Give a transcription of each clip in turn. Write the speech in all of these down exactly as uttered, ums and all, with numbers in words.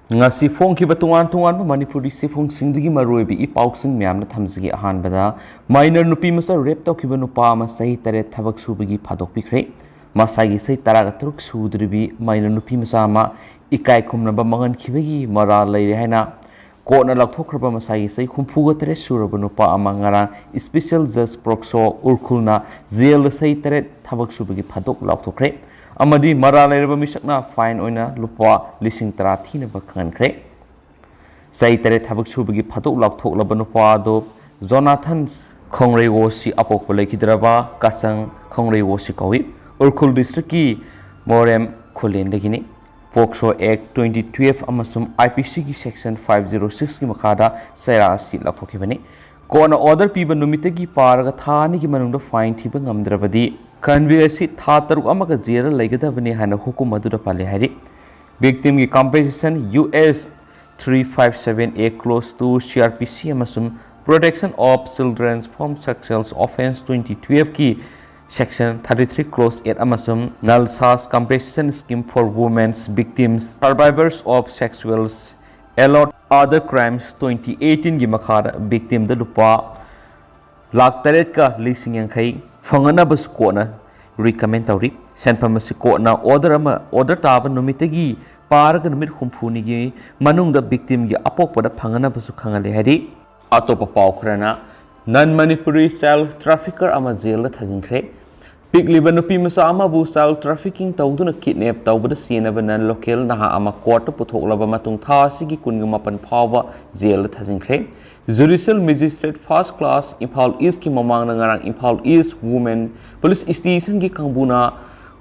ꯉꯁꯤ ꯐꯣꯡꯈꯤꯕ ꯇꯣꯉꯥꯟ ꯇꯣꯉꯥꯟꯕ ꯃꯅꯤꯄꯨꯔꯤ ꯆꯦꯐꯣꯡꯁꯤꯡꯗꯒꯤ ꯃꯔꯨꯑꯣꯏꯕ ꯏ ꯄꯥꯎꯁꯤꯡ ꯃꯌꯥꯝꯅ ꯊꯝꯖꯒꯦ꯫ ꯑꯍꯥꯟꯕꯗ, ꯃꯥꯏꯅꯔ ꯅꯨꯄꯤ ꯃꯆꯥ ꯔꯦꯞ ꯇꯧꯈꯤꯕ ꯅꯨꯄꯥ ꯑꯃ ꯆꯍꯤ ꯇꯔꯦꯠ ꯊꯕꯛ ꯁꯨꯕꯒꯤ ꯐꯥꯗꯣꯛ ꯄꯤꯈ꯭ꯔꯦ꯫ ꯃꯁꯥꯒꯤ ꯆꯍꯤ ꯇꯔꯥꯒ ꯇꯔꯨꯛ ꯁꯨꯗ꯭ꯔꯤꯕꯤ ꯃꯥꯏꯅꯔ ꯅꯨꯄꯤ ꯃꯆꯥ ꯑꯃ ꯏꯀꯥꯏ ꯈꯨꯝꯅꯕ ꯃꯥꯡꯍꯟꯈꯤꯕꯒꯤ ꯃꯔꯥꯜ ꯂꯩꯔꯦ ꯍꯥꯏꯅ ꯀꯣꯔꯠꯅ ꯂꯥꯎꯊꯣꯛꯈ꯭ꯔꯕ ꯃꯁꯥꯒꯤ ꯆꯍꯤ ꯍꯨꯝꯐꯨꯒ ꯇꯔꯦꯠ ꯁꯨꯔꯕ ꯅꯨꯄꯥ ꯑꯃ ꯉꯔꯥꯡ ꯏꯁꯄꯤꯁꯦꯜ ꯖꯖ ꯄ꯭ꯔꯣꯛꯁꯣ ꯎꯔꯈꯨꯜꯅ ꯖꯦꯜꯗ ꯆꯍꯤ ꯇꯔꯦꯠ ꯊꯕꯛ ꯁꯨꯕꯒꯤ ꯐꯥꯗꯣꯛ ꯂꯥꯎꯊꯣꯛꯈ꯭ꯔꯦ ꯑꯃꯗꯤ ꯃꯔꯥꯜ ꯂꯩꯔꯕ ꯃꯤꯁꯛꯅ ꯐꯥꯏꯟ ꯑꯣꯏꯅ ꯂꯨꯄꯥ ꯂꯤꯁꯤꯡ ꯇꯔꯥ ꯊꯤꯅꯕ ꯈꯪꯍꯟꯈ꯭ꯔꯦ꯫ ꯆꯍꯤ ꯇꯔꯦꯠ ꯊꯕꯛ ꯁꯨꯕꯒꯤ ꯐꯥꯗꯣꯛ ꯂꯥꯎꯊꯣꯛꯂꯕ ꯅꯨꯄꯥ ꯑꯗꯨ ꯖꯣꯅꯥꯊꯟ ꯈꯣꯡꯔꯩꯋꯣꯁꯤ ꯑꯄꯣꯛꯄ ꯂꯩꯈꯤꯗ꯭ꯔꯕ ꯀꯆꯪ ꯈꯣꯡꯔꯩꯋꯣꯁꯤ ꯀꯧꯏ꯫ ꯎꯔꯈꯨꯜ ꯗꯤꯁꯇ꯭ꯔꯤꯛꯀꯤ ꯃꯣꯔꯦꯝ ꯈꯨꯂꯦꯟꯗꯒꯤꯅꯤ꯫ ꯄꯣꯛꯁꯣ ꯑꯦꯛ ꯇ꯭ꯋꯦꯟꯇꯤ ꯇꯨꯌꯦꯜꯐ ꯑꯃꯁꯨꯡ ꯑꯥꯏ ꯄꯤ ꯁꯤꯒꯤ ꯁꯦꯛꯁꯟ ꯐꯥꯏꯚ ꯖꯤꯔꯣ ꯁꯤꯛꯁꯀꯤ ꯃꯈꯥꯗ ꯆꯩꯔꯥ ꯑꯁꯤ ꯂꯥꯎꯊꯣꯛꯈꯤꯕꯅꯤ꯫ ꯀꯣꯔꯠꯅ ꯑꯣꯔꯗꯔ ꯄꯤꯕ ꯅꯨꯃꯤꯠꯇꯒꯤ ꯄꯥꯔꯒ ꯊꯥ ꯑꯅꯤꯒꯤ ꯃꯅꯨꯡꯗ ꯐꯥꯏꯟ ꯊꯤꯕ ꯉꯝꯗ꯭ꯔꯕꯗꯤ ꯀꯟꯕꯤꯔ ꯑꯁꯤ ꯊꯥ ꯇꯔꯨꯛ ꯑꯃꯒ ꯖꯦꯜꯗ ꯂꯩꯒꯗꯕꯅꯤ ꯍꯥꯏꯅ ꯍꯨꯀꯨꯝ ꯑꯗꯨꯗ ꯄꯜꯂꯤ ꯍꯥꯏꯔꯤ꯫ ꯚꯤꯛꯇꯤꯝꯒꯤ compensation U S three five seven A clause two C R P C ꯑꯃꯁꯨꯡ Protection of Children from Sexual Offence twenty ꯇꯨꯌꯦꯜꯐꯀꯤ section thirty three clause eight ꯑꯃꯁꯨꯡ ꯅꯜꯁꯥꯁ Compensation Scheme for Women's Victims, Survivors of Sexual Assault, Other Crimes twenty ꯑꯩꯠꯇꯤꯟꯒꯤ ꯃꯈꯥꯗ ꯚꯤꯛꯇꯤꯝꯗ ꯂꯨꯄꯥ ꯂꯥꯈ ꯇꯔꯦꯠꯀ ꯂꯤꯁꯤꯡ ꯌꯥꯡꯈꯩ ꯐꯪꯅꯅꯕꯁꯨ ꯀꯣꯔꯠꯅ ꯔꯤꯀꯃꯦꯟ ꯇꯧꯔꯤ꯫ ꯁꯦꯟꯐꯝ ꯑꯁꯤ ꯀꯣꯔꯠꯅ ꯑꯣꯔꯗꯔ ꯑꯃ, ꯑꯣꯔꯗꯔ ꯇꯥꯕ ꯅꯨꯃꯤꯠꯇꯒꯤ ꯄꯥꯔꯒ ꯅꯨꯃꯤꯠ ꯍꯨꯝꯐꯨꯅꯤꯒꯤ ꯃꯅꯨꯡꯗ ꯚꯤꯛꯇꯤꯝꯒꯤ ꯑꯄꯣꯛꯄꯗ ꯐꯪꯅꯅꯕꯁꯨ ꯈꯪꯍꯜꯂꯤ ꯍꯥꯏꯔꯤ꯫ ꯑꯇꯣꯞꯄ ꯄꯥꯎ ꯈꯔꯅ, ꯅꯟ ꯃꯅꯤꯄꯨꯔꯤ ꯆꯥꯏꯜ ꯇ꯭ꯔꯥꯐꯤꯀꯔ ꯑꯃ ꯖꯦꯜꯗ ꯊꯥꯖꯤꯟꯈ꯭ꯔꯦ꯫ ꯄꯤꯛꯂꯤꯕ ꯅꯨꯄꯤ ꯃꯆꯥ ꯑꯃꯕꯨ ꯆꯥꯏꯜ ꯇ꯭ꯔꯥꯐꯤꯀꯤꯡ ꯇꯧꯗꯨꯅ ꯀꯤꯗꯅꯦꯞ ꯇꯧꯕꯗ ꯁꯤꯖꯤꯟꯅꯕ ꯅꯟ ꯂꯣꯀꯦꯜ ꯅꯍꯥ ꯑꯃ ꯀꯣꯔꯠꯇ ꯄꯨꯊꯣꯛꯂꯕ ꯃꯇꯨꯡ ꯊꯥ ꯑꯁꯤꯒꯤ ꯀꯨꯟꯒ ꯃꯥꯄꯟ ꯐꯥꯎꯕ ꯖꯦꯜꯗ ꯊꯥꯖꯤꯟꯈ꯭ꯔꯦ꯫ ꯖꯨꯗꯤꯁꯤꯌꯦꯜ ꯃꯦꯖꯤꯁꯇ꯭ꯔꯦꯠ ꯐꯥꯔꯁ ꯀ꯭ꯂꯥꯁ ꯏꯝꯐꯥꯜ ꯏꯁꯀꯤ ꯃꯃꯥꯡꯗ ꯉꯔꯥꯡ ꯏꯝꯐꯥꯜ ꯏꯁ ꯋꯨꯃꯦꯟ ꯄꯨꯂꯤꯁ ꯁ꯭ꯇꯦꯁꯟꯒꯤ ꯀꯥꯡꯕꯨꯅ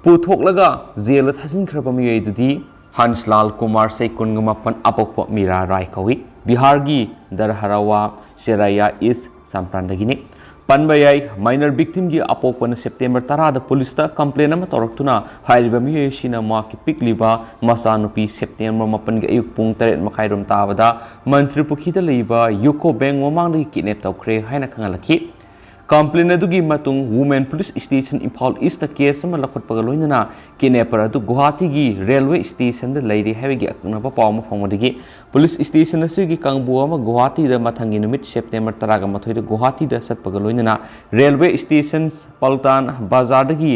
ꯄꯨꯊꯣꯛꯂꯒ ꯖꯦꯜꯗ ꯊꯥꯖꯤꯟꯈ꯭ꯔꯕ ꯃꯤꯑꯣꯏ ꯑꯗꯨꯗꯤ ꯍꯟꯁꯂꯥꯜ ꯀꯨꯃꯥꯔ, ꯆꯍꯤ ꯀꯨꯟꯒ ꯃꯥꯄꯟ, ꯑꯄꯣꯛꯄ ꯃꯤꯔꯥ ꯔꯥꯏ ꯀꯧꯏ꯫ ꯕꯤꯍꯥꯔꯒꯤ ꯗꯔꯍꯔꯥꯋꯥ ꯆꯦꯔꯥꯌꯥ ꯏꯁ ꯆꯝꯄ꯭ꯔꯥꯟꯗꯒꯤꯅꯤ꯫ ꯄꯟꯕ ꯌꯥꯏ, ꯃꯥꯏꯅꯔ ꯚꯤꯛꯇꯤꯝꯒꯤ ꯑꯄꯣꯛꯄꯅ ꯁꯦꯞꯇꯦꯝꯕꯔ ꯇꯔꯥꯗ ꯄꯨꯂꯤꯁꯇ ꯀꯝꯄ꯭ꯂꯦꯟ ꯑꯃ ꯇꯧꯔꯛꯇꯨꯅ ꯍꯥꯏꯔꯤꯕ ꯃꯤꯑꯣꯏ ꯑꯁꯤꯅ ꯃꯍꯥꯛꯀꯤ ꯄꯤꯛꯂꯤꯕ ꯃꯆꯥꯅꯨꯄꯤ ꯁꯦꯞꯇꯦꯝꯕꯔ ꯃꯥꯄꯟꯒꯤ ꯑꯌꯨꯛ ꯄꯨꯡ ꯇꯔꯦꯠ ꯃꯈꯥꯏꯔꯣꯝ ꯇꯥꯕꯗ ꯃꯟꯇ꯭ꯔꯤ ꯄꯨꯈ꯭ꯔꯤꯗ ꯂꯩꯕ ꯌꯨꯀꯣ ꯕꯦꯡ ꯃꯃꯥꯡꯗꯒꯤ ꯀꯤꯗꯅꯦꯞ ꯇꯧꯈ꯭ꯔꯦ ꯍꯥꯏꯅ ꯈꯪꯍꯜꯂꯛꯈꯤ꯫ Complaint ꯑꯗꯨꯒꯤ ꯃꯇꯨꯡ Women Police Station Imphal east case ꯑꯃ ꯂꯧꯈꯠꯄꯒ ꯂꯣꯏꯅꯅ kidnapper ꯑꯗꯨ ꯒꯨꯋꯥꯍꯥꯇꯤꯒꯤ railway stationꯗ ꯂꯩꯔꯤ ꯍꯥꯏꯕꯒꯤ ꯑꯀꯛꯅꯕ ꯄꯥꯎ ꯑꯃ ꯐꯪꯕꯗꯒꯤ police station ꯑꯁꯤꯒꯤ ꯀꯥꯡꯕꯨ ꯑꯃ ꯒꯨꯋꯥꯍꯥꯇꯤꯗ ꯃꯊꯪꯒꯤ ꯅꯨꯃꯤꯠ September ꯇꯔꯥꯒ ꯃꯥꯊꯣꯏꯗ ꯒꯨꯋꯥꯍꯥꯇꯤꯗ ꯆꯠꯄꯒ ꯂꯣꯏꯅꯅ railway station ꯄꯜꯇꯥꯟ ꯕꯖꯥꯔꯗꯒꯤ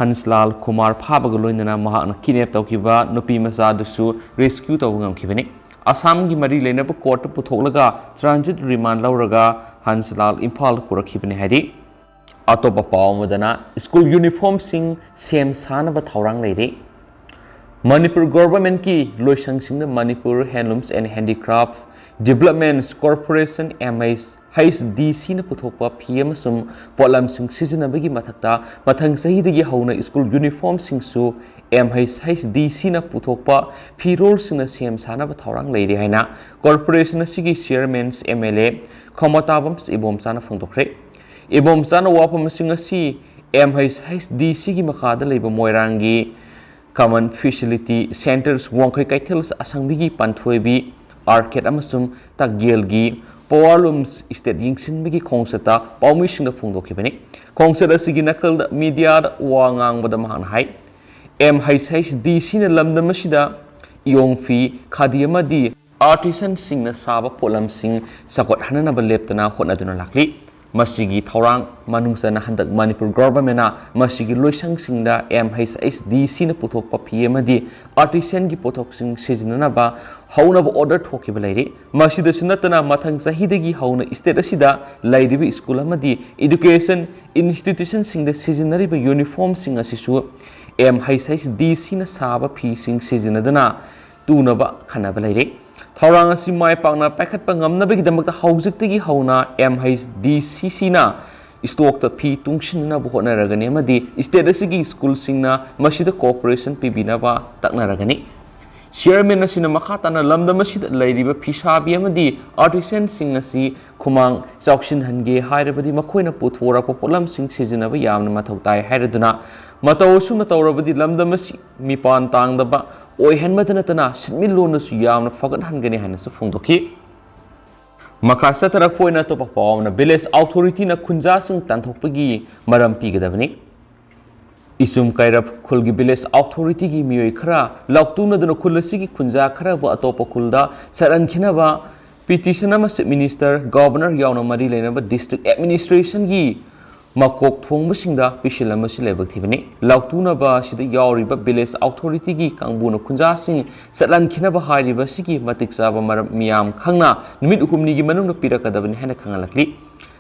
ꯍꯟꯁꯂꯥꯜ ꯀꯨꯃꯥꯔ ꯐꯥꯕꯒ ꯂꯣꯏꯅꯅ ꯃꯍꯥꯛꯅ kidnap ꯇꯧꯈꯤꯕ ꯅꯨꯄꯤ ꯃꯆꯥ ꯑꯗꯨꯁꯨ rescue ꯇꯧꯕ ꯉꯝꯈꯤꯕꯅꯤ꯫ ꯑꯁꯥꯝꯒꯤ ꯃꯔꯤ ꯂꯩꯅꯕ courtꯇ ꯄꯨꯊꯣꯛꯂꯒ transit remand ꯂꯧꯔꯒ ꯍꯟꯁꯂꯥꯜ ꯏꯝꯐꯥꯜꯗ ꯄꯨꯔꯛꯈꯤꯕꯅꯤ ꯍꯥꯏꯔꯤ꯫ ꯑꯇꯣꯞꯄ ꯄꯥꯎ ꯑꯃꯗꯅ school uniformꯁꯤꯡ ꯁꯦꯝ ꯁꯥꯅꯕ ꯊꯧꯔꯥꯡ ꯂꯩꯔꯤ꯫ Manipur governmentꯀꯤ ꯂꯣꯏꯁꯪꯁꯤꯡꯗ Manipur Handlooms and Handicraft Developments Corporation, M H H D Cꯅ ꯄꯨꯊꯣꯛꯄ ꯐꯤ ꯑꯃꯁꯨꯡ ꯄꯣꯠꯂꯝꯁꯤꯡ ꯁꯤꯖꯤꯟꯅꯕꯒꯤ ꯃꯊꯛꯇ ꯃꯊꯪ ꯆꯍꯤꯗꯒꯤ ꯍꯧꯅ school uniformsꯤꯡꯁꯨ M H H D Cꯅ ꯄꯨꯊꯣꯛꯄ ꯐꯤꯔꯣꯜꯁꯤꯡꯅ ꯁꯦꯝ ꯁꯥꯅꯕ ꯊꯧꯔꯥꯡ ꯂꯩꯔꯤ ꯍꯥꯏꯅ corporation ꯑꯁꯤꯒꯤ chairman M L A ꯈꯣꯃꯇꯥꯕꯝ ꯏꯕꯣꯝꯆꯥꯅ ꯐꯣꯡꯗꯣꯛꯈ꯭ꯔꯦ꯫ ꯏꯕꯣꯝꯆꯥꯅ ꯋꯥꯐꯝꯁꯤꯡ ꯑꯁꯤ M H H D Cꯒꯤ ꯃꯈꯥꯗ ꯂꯩꯕ ꯃꯣꯏꯔꯥꯡꯒꯤ Common Facility Centres ꯋꯥꯡꯈꯩ ꯀꯩꯊꯦꯜ ꯑꯁꯪꯕꯤꯒꯤ ꯄꯥꯟꯊꯣꯏꯕꯤ arcade ꯑꯃꯁꯨꯡ ꯇꯥꯛꯌꯦꯜꯒꯤ Power Looms estate ꯌꯦꯡꯁꯤꯟꯕꯒꯤ ꯈꯣꯡꯆꯠꯇ ꯄꯥꯎꯃꯤꯁꯤꯡꯗ ꯐꯣꯡꯗꯣꯛꯈꯤꯕꯅꯤ꯫ ꯈꯣꯡꯆꯠ ꯑꯁꯤꯒꯤ ꯅꯥꯀꯜꯗ mediaꯗ ꯋꯥ ꯉꯥꯡꯕꯗ ꯃꯍꯥꯛꯅ ꯍꯥꯏ, M H H D Cꯅ ꯂꯝꯗꯝ ꯑꯁꯤꯗ ꯏꯌꯣꯡ ꯐꯤ, ꯈꯥꯗꯤ ꯑꯃꯗꯤ artisanꯁꯤꯡꯅ ꯁꯥꯕ ꯄꯣꯠꯂꯝꯁꯤꯡ ꯆꯥꯎꯈꯠꯍꯟꯅꯅꯕ ꯂꯦꯞꯇꯅ ꯍꯣꯠꯅꯗꯨꯅ ꯂꯥꯛꯂꯤ꯫ ꯃꯁꯤꯒꯤ ꯊꯧꯔꯥꯡ ꯃꯅꯨꯡ ꯆꯟꯅ ꯍꯟꯗꯛ ꯃꯅꯤꯄꯨꯔ governmentꯅ ꯃꯁꯤꯒꯤ ꯂꯣꯏꯁꯪꯁꯤꯡꯗ M H H D Cꯅ ꯄꯨꯊꯣꯛꯄ ꯐꯤ ꯑꯃꯗꯤ artisanꯒꯤ ꯄꯣꯠꯊꯣꯛꯁꯤꯡ ꯁꯤꯖꯤꯟꯅꯅꯕ ꯍꯧꯅꯕ order ꯊꯣꯛꯈꯤꯕ ꯂꯩꯔꯤ꯫ ꯃꯁꯤꯗꯁꯨ ꯅꯠꯇꯅ ꯃꯊꯪ ꯆꯍꯤꯗꯒꯤ ꯍꯧꯅ state ꯑꯁꯤꯗ ꯂꯩꯔꯤꯕ school ꯑꯃꯗꯤ education institutionꯁꯤꯡꯗ ꯁꯤꯖꯤꯟꯅꯔꯤꯕ uniformꯁꯤꯡ ꯑꯁꯤꯁꯨ M H H D Cꯅ ꯁꯥꯕ ꯐꯤꯁꯤꯡ ꯁꯤꯖꯤꯟꯅꯗꯨꯅ ꯇꯨꯅꯕ ꯈꯟꯅꯕ ꯂꯩꯔꯤ꯫ ꯊꯧꯔꯥꯡ ꯑꯁꯤ ꯃꯥꯏ ꯄꯥꯛꯅ ꯄꯥꯏꯈꯠꯄ ꯉꯝꯅꯕꯒꯤꯗꯃꯛꯇ ꯍꯧꯖꯤꯛꯇꯒꯤ ꯍꯧꯅ M H D C Cꯅ stockꯇ ꯐꯤ ꯇꯨꯡꯁꯤꯟꯅꯅꯕ ꯍꯣꯠꯅꯔꯒꯅꯤ ꯑꯃꯗꯤ state ꯑꯁꯤꯒꯤ schoolꯁꯤꯡꯅ ꯃꯁꯤꯗ cooperation ꯄꯤꯕꯤꯅꯕ ꯇꯛꯅꯔꯒꯅꯤ꯫ Chairman ꯑꯁꯤꯅ ꯃꯈꯥ ꯇꯥꯅ ꯂꯝꯗꯝ ꯑꯁꯤꯗ ꯂꯩꯔꯤꯕ ꯐꯤꯁꯥꯕꯤ ꯑꯃꯗꯤ artisanꯁꯤꯡ ꯑꯁꯤ ꯈꯨꯃꯥꯡ ꯆꯥꯎꯁꯤꯟꯍꯟꯒꯦ ꯍꯥꯏꯔꯕꯗꯤ ꯃꯈꯣꯏꯅ ꯄꯨꯊꯣꯔꯛꯄ ꯄꯣꯠꯂꯝꯁꯤꯡ ꯁꯤꯖꯤꯟꯅꯕ ꯌꯥꯝꯅ ꯃꯊꯧ ꯇꯥꯏ ꯍꯥꯏꯔꯗꯨꯅ, ꯃꯇꯧ ꯑꯁꯨꯝꯅ ꯇꯧꯔꯕꯗꯤ ꯂꯝꯗꯝ ꯑꯁꯤ ꯃꯤꯄꯥꯟ ꯇꯥꯡꯗꯕ ꯑꯣꯏꯍꯟꯕꯇ ꯅꯠꯇꯅ ꯁꯦꯟꯃꯤꯠꯂꯣꯟꯗꯁꯨ ꯌꯥꯝꯅ ꯐꯒꯠꯍꯟꯒꯅꯤ ꯍꯥꯏꯅꯁꯨ ꯐꯣꯡꯗꯣꯛꯈꯤ꯫ ꯃꯈꯥ ꯆꯠꯊꯔꯛꯄ ꯑꯣꯏꯅ ꯑꯇꯣꯞꯄ ꯄꯥꯎ ꯑꯃꯅ, village authority ꯅ ꯈꯨꯟꯖꯥꯁꯤꯡ ꯇꯥꯟꯊꯣꯛꯄꯒꯤ ꯃꯔꯝ ꯄꯤꯒꯗꯕꯅꯤ꯫ ꯏꯆꯨꯝ ꯀꯩꯔꯞ ꯈꯨꯜꯒꯤ village authority ꯒꯤ ꯃꯤꯑꯣꯏ ꯈꯔ ꯂꯥꯎꯇꯨꯅꯗꯨꯅ ꯈꯨꯜ ꯑꯁꯤꯒꯤ ꯈꯨꯟꯖꯥ ꯈꯔꯕꯨ ꯑꯇꯣꯞꯄ ꯈꯨꯜꯗ ꯆꯠꯍꯟꯈꯤꯅꯕ petition ꯑꯃ Chief Minister, Governor ꯌꯥꯎꯅ ꯃꯔꯤ ꯂꯩꯅꯕ district administration ꯒꯤ ꯃꯀꯣꯛ ꯊꯣꯡꯕꯁꯤꯡꯗ ꯄꯤꯁꯤꯜꯂꯝꯕꯁꯤ ꯂꯥꯏꯕꯛ ꯊꯤꯕꯅꯤ꯫ ꯂꯥꯎꯇꯨꯅꯕ ꯑꯁꯤꯗ ꯌꯥꯎꯔꯤꯕ village authority ꯒꯤ ꯀꯥꯡꯕꯨꯅ ꯈꯨꯟꯖꯥꯁꯤꯡ ꯆꯠꯍꯟꯈꯤꯅꯕ ꯍꯥꯏꯔꯤꯕ ꯑꯁꯤꯒꯤ ꯃꯇꯤꯛ ꯆꯥꯕ ꯃꯔꯝ ꯃꯤꯌꯥꯝ ꯈꯪꯅ ꯅꯨꯃꯤꯠ ꯍꯨꯝꯅꯤꯒꯤ ꯃꯅꯨꯡꯗ ꯄꯤꯔꯛꯀꯗꯕꯅꯤ ꯍꯥꯏꯅ ꯈꯪꯍꯜꯂꯛꯂꯤ꯫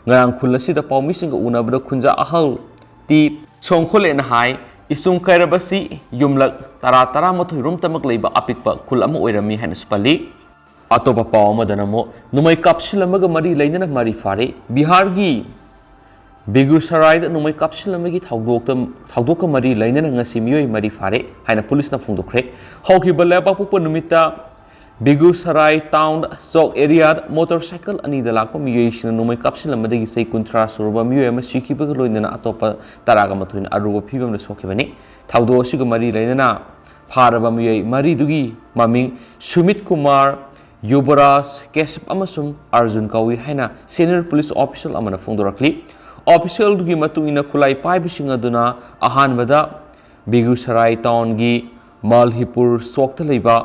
ꯉꯔꯥꯡ ꯈꯨꯜ ꯑꯁꯤꯗ ꯄꯥꯎꯃꯤꯁꯤꯡꯒ ꯎꯅꯕꯗ ꯈꯨꯟꯖꯥ ꯑꯍꯜ ꯇꯤ ꯁꯣꯡꯈꯣꯂꯦꯅ ꯍꯥꯏ, ꯏꯆꯨꯝ ꯀꯩꯔꯞ ꯑꯁꯤ ꯌꯨꯝꯂꯛ ꯇꯔꯥ, ꯇꯔꯥꯃꯥꯊꯣꯏ ꯔꯣꯝꯇꯃꯛ ꯂꯩꯕ ꯑꯄꯤꯛꯄ ꯈꯨꯜ ꯑꯃ ꯑꯣꯏꯔꯝꯃꯤ ꯍꯥꯏꯅꯁꯨ ꯄꯜꯂꯤ꯫ ꯑꯇꯣꯞꯄ ꯄꯥꯎ ꯑꯃꯗꯅ ꯑꯃꯨꯛ ꯅꯣꯡꯃꯩ ꯀꯥꯞꯁꯤꯜꯂꯝꯕꯒ ꯃꯔꯤ ꯂꯩꯅꯅ ꯃꯔꯤ ꯐꯥꯔꯦ꯫ ꯕꯤꯍꯥꯔꯒꯤ ꯕꯦꯒꯨꯁꯔꯥꯏꯗ ꯅꯣꯡꯃꯩ ꯀꯥꯞꯁꯤꯜꯂꯝꯕꯒꯤ ꯊꯧꯗꯣꯛꯇ, ꯊꯧꯗꯣꯛꯀ ꯃꯔꯤ ꯂꯩꯅꯅ ꯉꯁꯤ ꯃꯤꯑꯣꯏ ꯃꯔꯤ ꯐꯥꯔꯦ ꯍꯥꯏꯅ ꯄꯨꯂꯤꯁꯅ ꯐꯣꯡꯗꯣꯛꯈ꯭ꯔꯦ꯫ ꯍꯧꯈꯤꯕ ꯂꯩꯕꯥꯛꯄꯣꯛꯄ ꯅꯨꯃꯤꯠꯇ ꯕꯦꯒꯨꯁꯔꯥꯏ town ꯆꯧꯛ area ꯗ motorcycle ꯑꯅꯤꯗ ꯂꯥꯛꯄ ꯃꯤꯑꯣꯏꯁꯤꯡꯅ ꯅꯣꯡꯃꯩ ꯀꯥꯞꯁꯤꯜꯂꯝꯕꯗꯒꯤ ꯆꯍꯤ ꯀꯨꯟꯊ꯭ꯔꯥ ꯁꯨꯔꯕ ꯃꯤꯑꯣꯏ ꯑꯃ ꯁꯤꯈꯤꯕꯒ ꯂꯣꯏꯅꯅ ꯑꯇꯣꯞꯄ ꯇꯔꯥꯒ ꯃꯥꯊꯣꯏꯅ ꯑꯔꯨꯕ ꯐꯤꯕꯝꯗ ꯁꯣꯛꯈꯤꯕꯅꯤ꯫ ꯊꯧꯗꯣꯛ ꯑꯁꯤꯒ ꯃꯔꯤ ꯂꯩꯅꯅ ꯐꯥꯔꯕ ꯃꯤꯑꯣꯏ ꯃꯔꯤꯗꯨꯒꯤ ꯃꯃꯤꯡ ꯁꯨꯃꯤꯠ ꯀꯨꯃꯥꯔ, ꯌꯨꯕꯔꯥꯖ, ꯀꯦꯁꯞ ꯑꯃꯁꯨꯡ ꯑꯔꯖꯨꯟ ꯀꯧꯏ ꯍꯥꯏꯅ senior police official ꯑꯃꯅ ꯐꯣꯡꯗꯣꯔꯛꯂꯤ꯫ Official ꯗꯨꯒꯤ ꯃꯇꯨꯡ ꯏꯟꯅ ꯈꯨꯠꯂꯥꯏ ꯄꯥꯏꯕꯁꯤꯡ ꯑꯗꯨꯅ ꯑꯍꯥꯟꯕꯗ ꯕꯦꯒꯨꯁꯔꯥꯏ town ꯒꯤ ꯃꯜꯍꯤꯄꯨꯔ ꯆꯧꯛꯇ ꯂꯩꯕ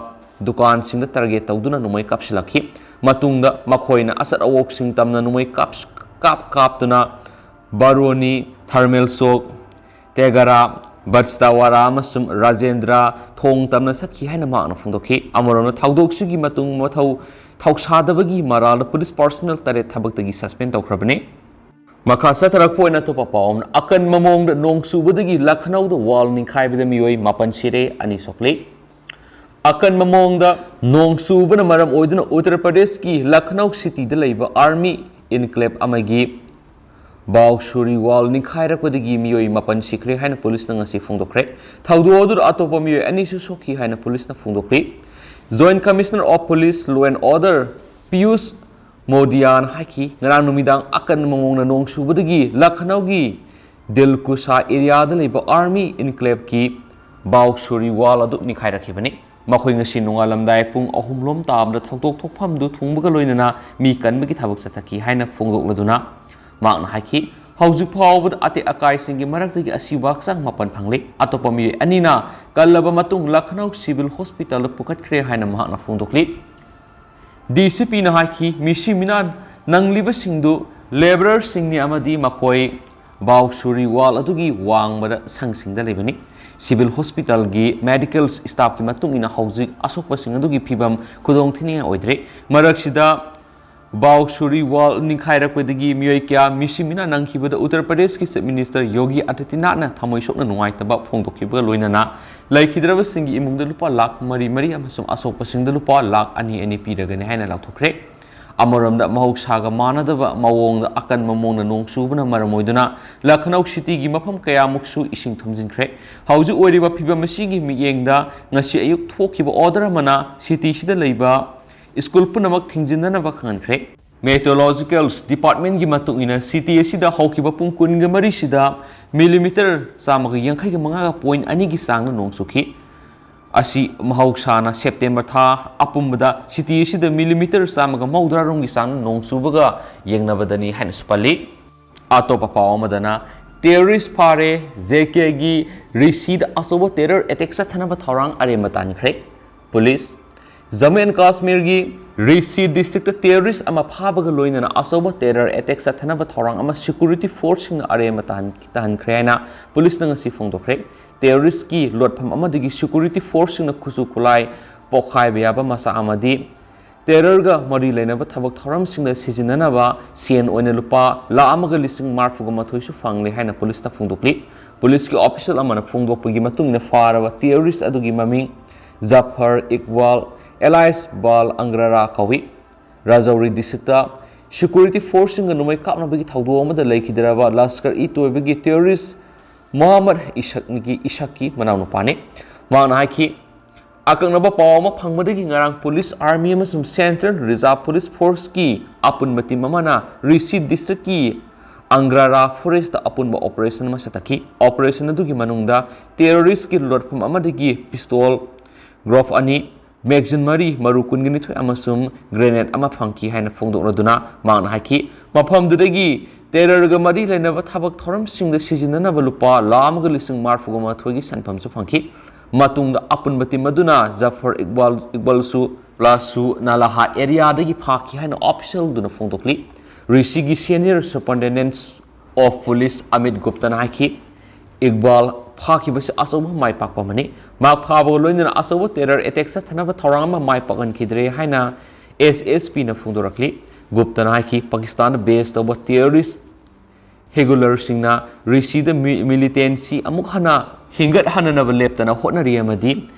ꯗꯨꯀꯥꯟꯁꯤꯡꯗ target ꯇꯧꯗꯨꯅ ꯅꯣꯡꯃꯩ ꯀꯥꯞꯁꯤꯜꯂꯛꯈꯤ꯫ ꯃꯇꯨꯡꯗ ꯃꯈꯣꯏꯅ ꯑꯆꯠ ꯑꯋꯣꯛꯁꯤꯡ ꯇꯝꯅ ꯅꯣꯡꯃꯩ ꯀꯥꯞ-, ꯀꯥꯞ ꯀꯥꯞꯇꯨꯅ ꯕꯥꯔꯣꯅꯤ, ꯊꯔꯃꯦꯜ ꯆꯧꯛ, ꯇꯦꯒꯔꯥ, ꯕꯠꯁꯇꯥꯋꯥꯔꯥ ꯑꯃꯁꯨꯡ ꯔꯥꯖꯦꯟꯗ꯭ꯔ ꯊꯣꯡ ꯇꯝꯅ ꯆꯠꯈꯤ ꯍꯥꯏꯅ ꯃꯍꯥꯛꯅ ꯐꯣꯡꯗꯣꯛꯈꯤ꯫ ꯑꯃꯔꯣꯝꯗ ꯊꯧꯗꯣꯛꯁꯤꯒꯤ ꯃꯇꯨꯡ ꯃꯊꯧ ꯊꯧꯁꯥꯗꯕꯒꯤ ꯃꯔꯥꯜꯗ police personnel ꯇꯔꯦꯠ ꯊꯕꯛꯇꯒꯤ suspend ꯇꯧꯈ꯭ꯔꯕꯅꯤ꯫ ꯃꯈꯥ ꯆꯠꯊꯔꯛꯄ ꯑꯣꯏꯅ ꯑꯇꯣꯞꯄ ꯄꯥꯎ ꯑꯃꯅ, ꯑꯀꯟꯕ ꯃꯑꯣꯡꯗ ꯅꯣꯡ ꯆꯨꯕꯗꯒꯤ ꯂꯈꯅꯧꯗ wall ꯅꯤꯡꯈꯥꯏꯕꯗ ꯃꯤꯑꯣꯏ ꯃꯥꯄꯟ ꯁꯤꯔꯦ, ꯑꯅꯤ ꯁꯣꯛꯂꯦ꯫ ꯑꯀꯟꯕ ꯃꯑꯣꯡꯗ ꯅꯣꯡ ꯆꯨꯕꯅ ꯃꯔꯝ ꯑꯣꯏꯗꯨꯅ ꯎꯠꯇꯔ ꯄ꯭ꯔꯗꯦꯁꯀꯤ ꯂꯈꯅꯧ cityꯗ ꯂꯩꯕ army enclave ꯑꯃꯒꯤ ꯕꯥꯎꯁꯨꯔꯤ wall ꯅꯤꯡꯈꯥꯏꯔꯛꯄꯗꯒꯤ ꯃꯤꯑꯣꯏ ꯃꯥꯄꯟ ꯁꯤꯈ꯭ꯔꯦ ꯍꯥꯏꯅ ꯄꯨꯂꯤꯁꯅ ꯉꯁꯤ ꯐꯣꯡꯗꯣꯛꯈ꯭ꯔꯦ꯫ ꯊꯧꯗꯣꯛ ꯑꯗꯨꯗ ꯑꯇꯣꯞꯄ ꯃꯤꯑꯣꯏ ꯑꯅꯤꯁꯨ ꯁꯣꯛꯈꯤ ꯍꯥꯏꯅ ꯄꯨꯂꯤꯁꯅ ꯐꯣꯡꯗꯣꯛꯂꯤ꯫ Joint Commissioner of Police, Law and Order Piyush ꯃꯣꯗꯤꯌꯥꯅ ꯍꯥꯏꯈꯤ, ꯉꯔꯥꯡ ꯅꯨꯃꯤꯗꯥꯡ ꯑꯀꯟꯕ ꯃꯑꯣꯡꯗ ꯅꯣꯡ ꯆꯨꯕꯗꯒꯤ ꯂꯈꯅꯧꯒꯤ ꯗꯤꯜꯀꯨꯁꯥ areaꯗ ꯂꯩꯕ army enclaveꯀꯤ ꯕꯥꯎꯁꯨꯔꯤ wall ꯑꯗꯨ ꯅꯤꯡꯈꯥꯏꯔꯛꯈꯤꯕꯅꯤ꯫ ꯃꯈꯣꯏ ꯉꯁꯤ ꯅꯣꯡꯉꯥꯜꯂꯝꯗꯥꯏ ꯄꯨꯡ ꯑꯍꯨꯝ ꯂꯣꯝ ꯇꯥꯕꯗ ꯊꯧꯗꯣꯛ ꯊꯣꯛꯐꯝꯗꯨ ꯊꯨꯡꯕꯒ ꯂꯣꯏꯅꯅ ꯃꯤ ꯀꯟꯕꯒꯤ ꯊꯕꯛ ꯆꯠꯊꯈꯤ ꯍꯥꯏꯅ ꯐꯣꯡꯗꯣꯛꯂꯗꯨꯅ ꯃꯍꯥꯛꯅ ꯍꯥꯏꯈꯤ, ꯍꯧꯖꯤꯛ ꯐꯥꯎꯕꯗ ꯑꯇꯦꯛ ꯑꯀꯥꯏꯁꯤꯡꯒꯤ ꯃꯔꯛꯇꯒꯤ ꯑꯁꯤꯕ ꯍꯛꯆꯥꯡ ꯃꯥꯄꯟ ꯐꯪꯂꯤ꯫ ꯑꯇꯣꯞꯄ ꯃꯤꯑꯣꯏ ꯑꯅꯤꯅ ꯀꯜꯂꯕ ꯃꯇꯨꯡ ꯂꯈꯅꯧ ꯁꯤꯚꯤꯜ ꯍꯣꯁꯄꯤꯇꯥꯜꯗ ꯄꯨꯈꯠꯈ꯭ꯔꯦ ꯍꯥꯏꯅ ꯃꯍꯥꯛꯅ ꯐꯣꯡꯗꯣꯛꯂꯤ꯫ ꯗꯤ ꯁꯤ ꯄꯤꯅ ꯍꯥꯏꯈꯤ, ꯃꯤꯁꯤ ꯃꯤꯅꯥ ꯅꯪꯂꯤꯕꯁꯤꯡꯗꯨ ꯂꯦꯕꯔꯔꯁꯤꯡꯅꯤ ꯑꯃꯗꯤ ꯃꯈꯣꯏ ꯕꯥꯎꯁꯨꯔꯤ ꯋꯥꯜ ꯑꯗꯨꯒꯤ ꯋꯥꯡꯃꯗ ꯁꯪꯁꯤꯡꯗ ꯂꯩꯕꯅꯤ꯫ ꯁꯤꯚꯤꯜ ꯍꯣꯁꯄꯤꯇꯥꯜꯒꯤ ꯃꯦꯗꯤꯀꯦꯜ ꯁ꯭ꯇꯥꯐꯀꯤ ꯃꯇꯨꯡ ꯏꯟꯅ ꯍꯧꯖꯤꯛ ꯑꯁꯣꯛꯄꯁꯤꯡ ꯑꯗꯨꯒꯤ ꯐꯤꯕꯝ ꯈꯨꯗꯣꯡꯊꯤꯅꯤꯡꯉꯥꯏ ꯑꯣꯏꯗ꯭ꯔꯦ꯫ ꯃꯔꯛꯁꯤꯗ ꯕꯥꯎꯁꯨꯔꯤ ꯋꯥꯜ ꯅꯤꯡꯈꯥꯏꯔꯛꯄꯗꯒꯤ ꯃꯤꯑꯣꯏ ꯀꯌꯥ ꯃꯤꯁꯤ ꯃꯤꯅꯥ ꯅꯪꯈꯤꯕꯗ ꯎꯠꯇꯔ ꯄ꯭ꯔꯗꯦꯁꯀꯤ ꯆꯤꯐ ꯃꯤꯅꯤꯁꯇꯔ ꯌꯣꯒꯤ ꯑꯥꯗꯤꯇ꯭ꯌꯅꯥꯊꯅ ꯊꯃꯣꯏ ꯁꯣꯛꯅ ꯅꯨꯡꯉꯥꯏꯇꯕ ꯐꯣꯡꯗꯣꯛꯈꯤꯕꯒ ꯂꯣꯏꯅꯅ ꯂꯩꯈꯤꯗ꯭ꯔꯕꯁꯤꯡꯒꯤ ꯏꯃꯨꯡꯗ ꯂꯨꯄꯥ ꯂꯥꯈ ꯃꯔꯤ ꯃꯔꯤ ꯑꯃꯁꯨꯡ ꯑꯁꯣꯛꯄꯁꯤꯡꯗ ꯂꯨꯄꯥ ꯂꯥꯈ ꯑꯅꯤ ꯑꯅꯤ ꯄꯤꯔꯒꯅꯤ ꯍꯥꯏꯅ ꯂꯥꯎꯊꯣꯛꯈ꯭ꯔꯦ꯫ ꯑꯃꯔꯣꯝꯗ ꯃꯍꯧꯁꯥꯒ ꯃꯥꯟꯅꯗꯕ ꯃꯑꯣꯡꯗ ꯑꯀꯟꯕ ꯃꯑꯣꯡꯗ ꯅꯣꯡ ꯆꯨꯕꯅ ꯃꯔꯝ ꯑꯣꯏꯗꯨꯅ ꯂꯈꯅꯧ ꯁꯤꯇꯤꯒꯤ ꯃꯐꯝ ꯀꯌꯥꯃꯨꯛꯁꯨ ꯏꯁꯤꯡ ꯊꯨꯝꯖꯤꯟꯈ꯭ꯔꯦ꯫ ꯍꯧꯖꯤꯛ ꯑꯣꯏꯔꯤꯕ ꯐꯤꯕꯝ ꯑꯁꯤꯒꯤ ꯃꯤꯠꯌꯦꯡꯗ ꯉꯁꯤ ꯑꯌꯨꯛ ꯊꯣꯛꯈꯤꯕ ꯑꯣꯔꯗꯔ ꯑꯃꯅ ꯁꯤꯇꯤꯁꯤꯗ ꯂꯩꯕ ꯁ꯭ꯀꯨꯜ ꯄꯨꯝꯅꯃꯛ ꯊꯤꯡꯖꯤꯟꯅꯅꯕ ꯈꯪꯍꯟꯈ꯭ꯔꯦ꯫ ꯃꯦꯇ꯭ꯔꯣꯂꯣꯖꯤꯀꯦꯜ ꯗꯤꯄꯥꯔꯠꯃꯦꯟꯒꯤ ꯃꯇꯨꯡ ꯏꯟꯅ ꯁꯤꯇꯤ ꯑꯁꯤꯗ ꯍꯧꯈꯤꯕ ꯄꯨꯡ ꯀꯨꯟꯒ ꯃꯔꯤꯁꯤꯗ ꯃꯤꯂꯤꯃꯤꯇꯔ ꯆꯥꯝꯃꯒ ꯌꯥꯡꯈꯩꯒ ꯃꯉꯥꯒ ꯄꯣꯏꯟ ꯑꯅꯤꯒꯤ ꯆꯥꯡꯗ ꯅꯣꯡ ꯆꯨꯈꯤ꯫ ꯑꯁꯤ ꯃꯍꯧꯁꯥꯅ ꯁꯦꯞꯇꯦꯝꯕꯔ ꯊꯥ ꯑꯄꯨꯝꯕꯗ ꯁꯤꯇꯤ ꯑꯁꯤꯗ ꯃꯤꯂꯤꯃꯤꯇꯔ ꯆꯥꯝꯃꯒ ꯃꯧꯗ꯭ꯔꯥ ꯔꯣꯝꯒꯤ ꯆꯥꯡꯗ ꯅꯣꯡ ꯆꯨꯕꯒ ꯌꯦꯡꯅꯕꯗꯅꯤ ꯍꯥꯏꯅꯁꯨ ꯄꯜꯂꯤ꯫ ꯑꯇꯣꯞꯄ ꯄꯥꯎ ꯑꯃꯗꯅ, ꯇꯦꯔꯣꯔꯤꯁ ꯐꯥꯔꯦ, ꯖꯦ ꯀꯦꯒꯤ ꯔꯤꯁꯤꯗ ꯑꯆꯧꯕ ꯇꯦꯔꯣꯔ ꯑꯦꯇꯦꯛ ꯆꯠꯊꯅꯕ ꯊꯧꯔꯥꯡ ꯑꯔꯦꯝꯕ ꯇꯥꯍꯟꯈ꯭ꯔꯦ꯫ ꯄꯨꯂꯤꯁ꯫ ꯖꯝꯃꯨ ꯑꯦꯟ ꯀꯥꯁꯃꯤꯔꯒꯤ ꯔꯤꯁꯤ ꯗꯤꯁꯇ꯭ꯔꯤꯛꯇ ꯇꯦꯔꯣꯔꯤꯁ ꯑꯃ ꯐꯥꯕꯒ ꯂꯣꯏꯅꯅ ꯑꯆꯧꯕ ꯇꯦꯔꯣꯔ ꯑꯦꯇꯦꯛ ꯆꯠꯊꯅꯕ ꯊꯧꯔꯥꯡ ꯑꯃ ꯁꯦꯀ꯭ꯌꯨꯔꯤꯇꯤ ꯐꯣꯔꯁꯁꯤꯡꯅ ꯑꯔꯦꯝꯕ ꯇꯥꯍꯟ-, ꯇꯥꯍꯟꯈ꯭ꯔꯦ ꯍꯥꯏꯅ ꯄꯨꯂꯤꯁꯅ ꯉꯁꯤ ꯐꯣꯡꯗꯣꯛꯈ꯭ꯔꯦ꯫ ꯇꯦꯔꯣꯔꯤꯁꯀꯤ ꯂꯣꯠꯐꯝ ꯑꯃꯗꯒꯤ ꯁꯦꯀ꯭ꯌꯨꯔꯤꯇꯤ ꯐꯣꯔꯁꯁꯤꯡꯅ ꯈꯨꯠꯁꯨ ꯈꯨꯠꯂꯥꯏ ꯄꯣꯈꯥꯏꯕ ꯌꯥꯕ ꯃꯆꯥꯛ ꯑꯃꯗꯤ ꯇꯦꯔꯔꯒ ꯃꯔꯤ ꯂꯩꯅꯕ ꯊꯕꯛ ꯊꯧꯔꯝꯁꯤꯡꯗ ꯁꯤꯖꯤꯟꯅꯅꯕ ꯁꯦꯟ ꯑꯣꯏꯅ ꯂꯨꯄꯥ ꯂꯥꯈ ꯑꯃꯒ ꯂꯤꯁꯤꯡ ꯃꯔꯤꯐꯨꯒ ꯃꯥꯊꯣꯏꯁꯨ ꯐꯪꯂꯦ ꯍꯥꯏꯅ ꯄꯨꯂꯤꯁꯇ ꯐꯣꯡꯗꯣꯛꯂꯤ꯫ ꯄꯨꯂꯤꯁꯀꯤ ꯑꯣꯐꯤꯁꯤꯌꯦꯜ ꯑꯃꯅ ꯐꯣꯡꯗꯣꯛꯄꯒꯤ ꯃꯇꯨꯡ ꯏꯟꯅ ꯐꯥꯔꯕ ꯇꯦꯔꯣꯔꯤꯁ ꯑꯗꯨꯒꯤ ꯃꯃꯤꯡ ꯖꯐꯔ ꯏꯛꯕꯥꯜ ꯑꯦꯂꯥꯏꯁ ꯕꯥꯜ ꯑꯪꯒ꯭ꯔꯥꯔꯥ ꯀꯧꯏ꯫ ꯔꯥꯖꯧꯔꯤ ꯗꯤꯁꯇ꯭ꯔꯤꯛꯇ ꯁꯦꯀ꯭ꯌꯨꯔꯤꯇꯤ ꯐꯣꯔꯁꯁꯤꯡꯒ ꯅꯣꯡꯃꯩ ꯀꯥꯞꯅꯕꯒꯤ ꯊꯧꯗꯣꯛ ꯑꯃꯗ ꯂꯩꯈꯤꯗ꯭ꯔꯕ ꯂꯁꯀꯔ ꯏ ꯇꯣꯏꯕꯒꯤ ꯇꯦꯔꯣꯔꯤꯁ ꯃꯣꯍꯝꯃꯗ ꯏꯁꯛꯀꯤ, ꯏꯁꯛꯀꯤ ꯃꯅꯥꯎꯅꯨꯄꯥꯅꯤ꯫ ꯃꯍꯥꯛꯅ ꯍꯥꯏꯈꯤ, ꯑꯀꯛꯅꯕ ꯄꯥꯎ ꯑꯃ ꯐꯪꯕꯗꯒꯤ ꯉꯔꯥꯡ ꯄꯨꯂꯤꯁ, ꯑꯥꯔꯃꯤ ꯑꯃꯁꯨꯡ ꯁꯦꯟꯇ꯭ꯔꯦꯜ ꯔꯤꯖꯥꯔꯚ ꯄꯨꯂꯤꯁ ꯐꯣꯔꯁꯀꯤ ꯑꯄꯨꯟꯕ ꯇꯤꯝ ꯑꯃꯅ ꯔꯤꯁꯤ ꯗꯤꯁꯇ꯭ꯔꯤꯛꯀꯤ ꯑꯪꯒ꯭ꯔꯥꯔꯥ ꯐꯣꯔꯦꯁꯇ ꯑꯄꯨꯟꯕ ꯑꯣꯄꯔꯦꯁꯟ ꯑꯃ ꯆꯠꯊꯈꯤ꯫ ꯑꯣꯄꯔꯦꯁꯟ ꯑꯗꯨꯒꯤ ꯃꯅꯨꯡꯗ ꯇꯦꯔꯣꯔꯤꯁꯀꯤ ꯂꯣꯠꯐꯝ ꯑꯃꯗꯒꯤ ꯄꯤꯁꯇꯣꯜ ꯒ꯭ꯂꯣꯚ ꯑꯅꯤ, ꯃꯦꯒꯥꯖꯤꯟ ꯃꯔꯤ, ꯃꯔꯨ ꯀꯨꯟꯒ ꯅꯤꯊꯣꯏ ꯑꯃꯁꯨꯡ ꯒ꯭ꯔꯦꯅꯦꯗ ꯑꯃ ꯐꯪꯈꯤ ꯍꯥꯏꯅ ꯐꯣꯡꯗꯣꯛꯂꯗꯨꯅ ꯃꯍꯥꯛꯅ ꯍꯥꯏꯈꯤ, ꯃꯐꯝꯗꯨꯗꯒꯤ ꯇꯦꯔꯔꯒ ꯃꯔꯤ ꯂꯩꯅꯕ ꯊꯕꯛ ꯊꯧꯔꯝꯁꯤꯡꯗ ꯁꯤꯖꯤꯟꯅꯅꯕ ꯂꯨꯄꯥ ꯂꯥꯈ ꯑꯃꯒ ꯂꯤꯁꯤꯡ ꯃꯔꯤꯐꯨꯒ ꯃꯥꯊꯣꯏꯒꯤ ꯁꯦꯟꯐꯝꯁꯨ ꯐꯪꯈꯤ꯫ ꯃꯇꯨꯡꯗ ꯑꯄꯨꯟꯕ ꯇꯤꯝ ꯑꯗꯨꯅ ꯖꯐꯔ ꯏꯛꯕꯥꯜ, ꯏꯛꯕꯥꯜꯁꯨ ꯂꯥꯁꯨ ꯅꯥꯂꯥꯍꯥ ꯑꯦꯔꯤꯌꯥꯗꯒꯤ ꯐꯥꯈꯤ ꯍꯥꯏꯅ ꯑꯣꯐꯤꯁꯤꯌꯦꯜꯗꯨꯅ ꯐꯣꯡꯗꯣꯛꯂꯤ꯫ ꯔꯤꯁꯤꯒꯤ senior superintendent of police Amit ꯒꯨꯞꯇꯅ ꯍꯥꯏꯈꯤ, ꯏꯛꯕꯥꯜ ꯐꯥꯈꯤꯕꯁꯤ ꯑꯆꯧꯕ ꯃꯥꯏ ꯄꯥꯛꯄ ꯑꯃꯅꯤ꯫ ꯃꯍꯥꯛ ꯐꯥꯕꯒ ꯂꯣꯏꯅꯅ ꯑꯆꯧꯕ ꯇꯦꯔꯔ ꯑꯦꯇꯦꯛ ꯆꯠꯊꯅꯕ ꯊꯧꯔꯥꯡ ꯑꯃ ꯃꯥꯏ ꯄꯥꯛꯍꯟꯈꯤꯗ꯭ꯔꯦ ꯍꯥꯏꯅ ꯑꯦꯁ ꯑꯦꯁ ꯄꯤꯅ ꯐꯣꯡꯗꯣꯔꯛꯂꯤ꯫ ꯒꯨꯞꯇꯅ ꯍꯥꯏꯈꯤ, ꯄꯥꯀꯤꯁꯇꯥꯟꯗ ꯕꯦꯖ ꯇꯧꯕ ꯇꯦꯔꯣꯔꯤꯁ ꯔꯤꯒꯨꯂꯔꯁꯤꯡꯅ ꯔꯤꯁꯤꯗ ꯃꯤ-, ꯃꯤꯂꯤꯇꯦꯟꯁꯤ ꯑꯃꯨꯛ ꯍꯟꯅ ꯍꯤꯡꯒꯠꯍꯟꯅꯅꯕ ꯂꯦꯞꯇꯅ ꯍꯣꯠꯅꯔꯤ ꯑꯃꯗꯤ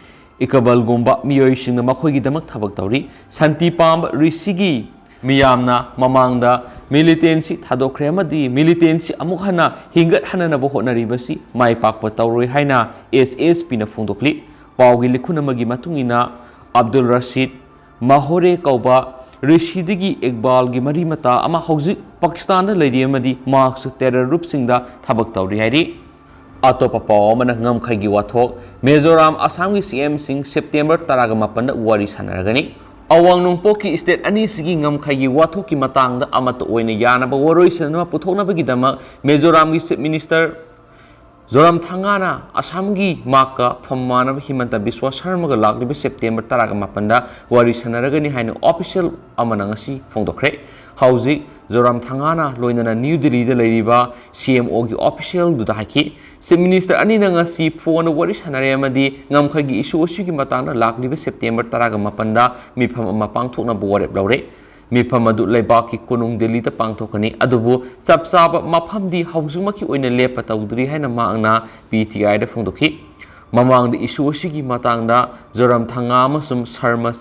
ꯏꯀꯕꯜꯒꯨꯝꯕ ꯃꯤꯑꯣꯏꯁꯤꯡꯅ ꯃꯈꯣꯏꯒꯤꯗꯃꯛ ꯊꯕꯛ ꯇꯧꯔꯤ꯫ ꯁꯥꯟꯇꯤ ꯄꯥꯝꯕ ꯔꯤꯁꯤꯒꯤ ꯃꯤꯌꯥꯝꯅ ꯃꯃꯥꯡꯗ ꯃꯤꯂꯤꯇꯦꯟꯁꯤ ꯊꯥꯗꯣꯛꯈ꯭ꯔꯦ ꯑꯃꯗꯤ ꯃꯤꯂꯤꯇꯦꯟꯁꯤ ꯑꯃꯨꯛ ꯍꯟꯅ ꯍꯤꯡꯒꯠꯍꯟꯅꯅꯕ ꯍꯣꯠꯅꯔꯤꯕꯁꯤ ꯃꯥꯏ ꯄꯥꯛꯄ ꯇꯧꯔꯣꯏ ꯍꯥꯏꯅ ꯑꯦꯁ ꯑꯦꯁ ꯄꯤꯅ ꯐꯣꯡꯗꯣꯛꯂꯤ꯫ ꯄꯥꯎꯒꯤ ꯂꯤꯈꯨꯟ ꯑꯃꯒꯤ ꯃꯇꯨꯡ ꯏꯟꯅ, ꯑꯕꯗꯨꯜ ꯔꯁꯤꯗ ꯃꯍꯣꯔꯦ ꯀꯧꯕ ꯔꯤꯁꯤꯗꯒꯤ ꯏꯛꯕꯥꯜꯒꯤ ꯃꯔꯤ ꯃꯇꯥ ꯑꯃ ꯍꯧꯖꯤꯛ ꯄꯥꯀꯤꯁꯇꯥꯟꯗ ꯂꯩꯔꯤ ꯑꯃꯗꯤ ꯃꯍꯥꯛꯁꯨ ꯇꯦꯔꯔ ꯒ꯭ꯔꯨꯞꯁꯤꯡꯗ ꯊꯕꯛ ꯇꯧꯔꯤ ꯍꯥꯏꯔꯤ꯫ ꯑꯇꯣꯞꯄ ꯄꯥꯎ ꯑꯃꯅ ꯉꯝꯈꯩꯒꯤ ꯋꯥꯊꯣꯛ, ꯃꯤꯖꯣꯔꯥꯝ, ꯑꯁꯥꯝꯒꯤ ꯁꯤ ꯑꯦꯝꯁꯤꯡ ꯁꯦꯞꯇꯦꯝꯕꯔ ꯇꯔꯥꯒ ꯃꯥꯄꯟꯗ ꯋꯥꯔꯤ ꯁꯥꯟꯅꯔꯒꯅꯤ꯫ ꯑꯋꯥꯡ ꯅꯣꯡꯄꯣꯛꯀꯤ ꯁ꯭ꯇꯦꯠ ꯑꯅꯤꯁꯤꯒꯤ ꯉꯝꯈꯩꯒꯤ ꯋꯥꯊꯣꯛꯀꯤ ꯃꯇꯥꯡꯗ ꯑꯃꯠꯇ ꯑꯣꯏꯅ ꯌꯥꯅꯕ ꯋꯥꯔꯣꯏꯁꯤꯟ ꯑꯃ ꯄꯨꯊꯣꯛꯅꯕꯒꯤꯗꯃꯛ ꯃꯤꯖꯣꯔꯥꯝꯒꯤ ꯆꯤꯐ ꯃꯤꯅꯤꯁꯇꯔ ꯖꯣꯔꯥꯝꯊꯪꯒꯥꯅ ꯑꯁꯥꯝꯒꯤ ꯃꯥꯛꯀ ꯐꯝ ꯃꯥꯟꯅꯕ ꯍꯤꯃꯟꯇ ꯕꯤꯁ꯭ꯋꯥ ꯁꯔꯃꯒ ꯂꯥꯛꯂꯤꯕ ꯁꯦꯞꯇꯦꯝꯕꯔ ꯇꯔꯥꯒ ꯃꯥꯄꯟꯗ ꯋꯥꯔꯤ ꯁꯥꯟꯅꯔꯒꯅꯤ ꯍꯥꯏꯅ ꯑꯣꯐꯤꯁꯤꯌꯦꯜ ꯑꯃꯅ ꯉꯁꯤ ꯐꯣꯡꯗꯣꯛꯈ꯭ꯔꯦ꯫ ꯍꯧꯖꯤꯛ ꯖꯣꯔꯥꯝꯊꯪꯒꯥꯅ ꯂꯣꯏꯅꯅ ꯅ꯭ꯌꯨ ꯗꯤꯜꯂꯤꯗ ꯂꯩꯔꯤꯕ ꯁꯤ ꯑꯦꯝ ꯑꯣꯒꯤ ꯑꯣꯐꯤꯁꯤꯌꯦꯜꯗꯨꯗ ꯍꯥꯏꯈꯤ, ꯆꯤꯐ ꯃꯤꯅꯤꯁꯇꯔ ꯑꯅꯤꯅ ꯉꯁꯤ ꯐꯣꯟꯗ ꯋꯥꯔꯤ ꯁꯥꯟꯅꯔꯦ ꯑꯃꯗꯤ ꯉꯝꯈꯩꯒꯤ ꯏꯁꯨ ꯑꯁꯤꯒꯤ ꯃꯇꯥꯡꯗ ꯂꯥꯛꯂꯤꯕ ꯁꯦꯞꯇꯦꯝꯕꯔ ꯇꯔꯥꯒ ꯃꯥꯄꯟꯗ ꯃꯤꯐꯝ ꯑꯃ ꯄꯥꯡꯊꯣꯛꯅꯕ ꯋꯥꯔꯦꯞ ꯂꯧꯔꯦ꯫ ꯃꯤꯐꯝ ꯑꯗꯨ ꯂꯩꯕꯥꯛꯀꯤ ꯀꯣꯅꯨꯡ ꯗꯤꯜꯂꯤꯗ ꯄꯥꯡꯊꯣꯛꯀꯅꯤ, ꯑꯗꯨꯕꯨ ꯆꯞ ꯆꯥꯕ ꯃꯐꯝꯗꯤ ꯍꯧꯖꯤꯛꯃꯛꯀꯤ ꯑꯣꯏꯅ ꯂꯦꯞꯄ ꯇꯧꯗ꯭ꯔꯤ ꯍꯥꯏꯅ ꯃꯍꯥꯛꯅ ꯄꯤ ꯇꯤ ꯑꯥꯏꯗ ꯐꯣꯡꯗꯣꯛꯈꯤ꯫ ꯃꯃꯥꯡꯗ ꯏꯁꯨ ꯑꯁꯤꯒꯤ ꯃꯇꯥꯡꯗ ꯖꯣꯔꯥꯝꯊꯪꯒꯥ ꯑꯃꯁꯨꯡ ꯁꯔꯃ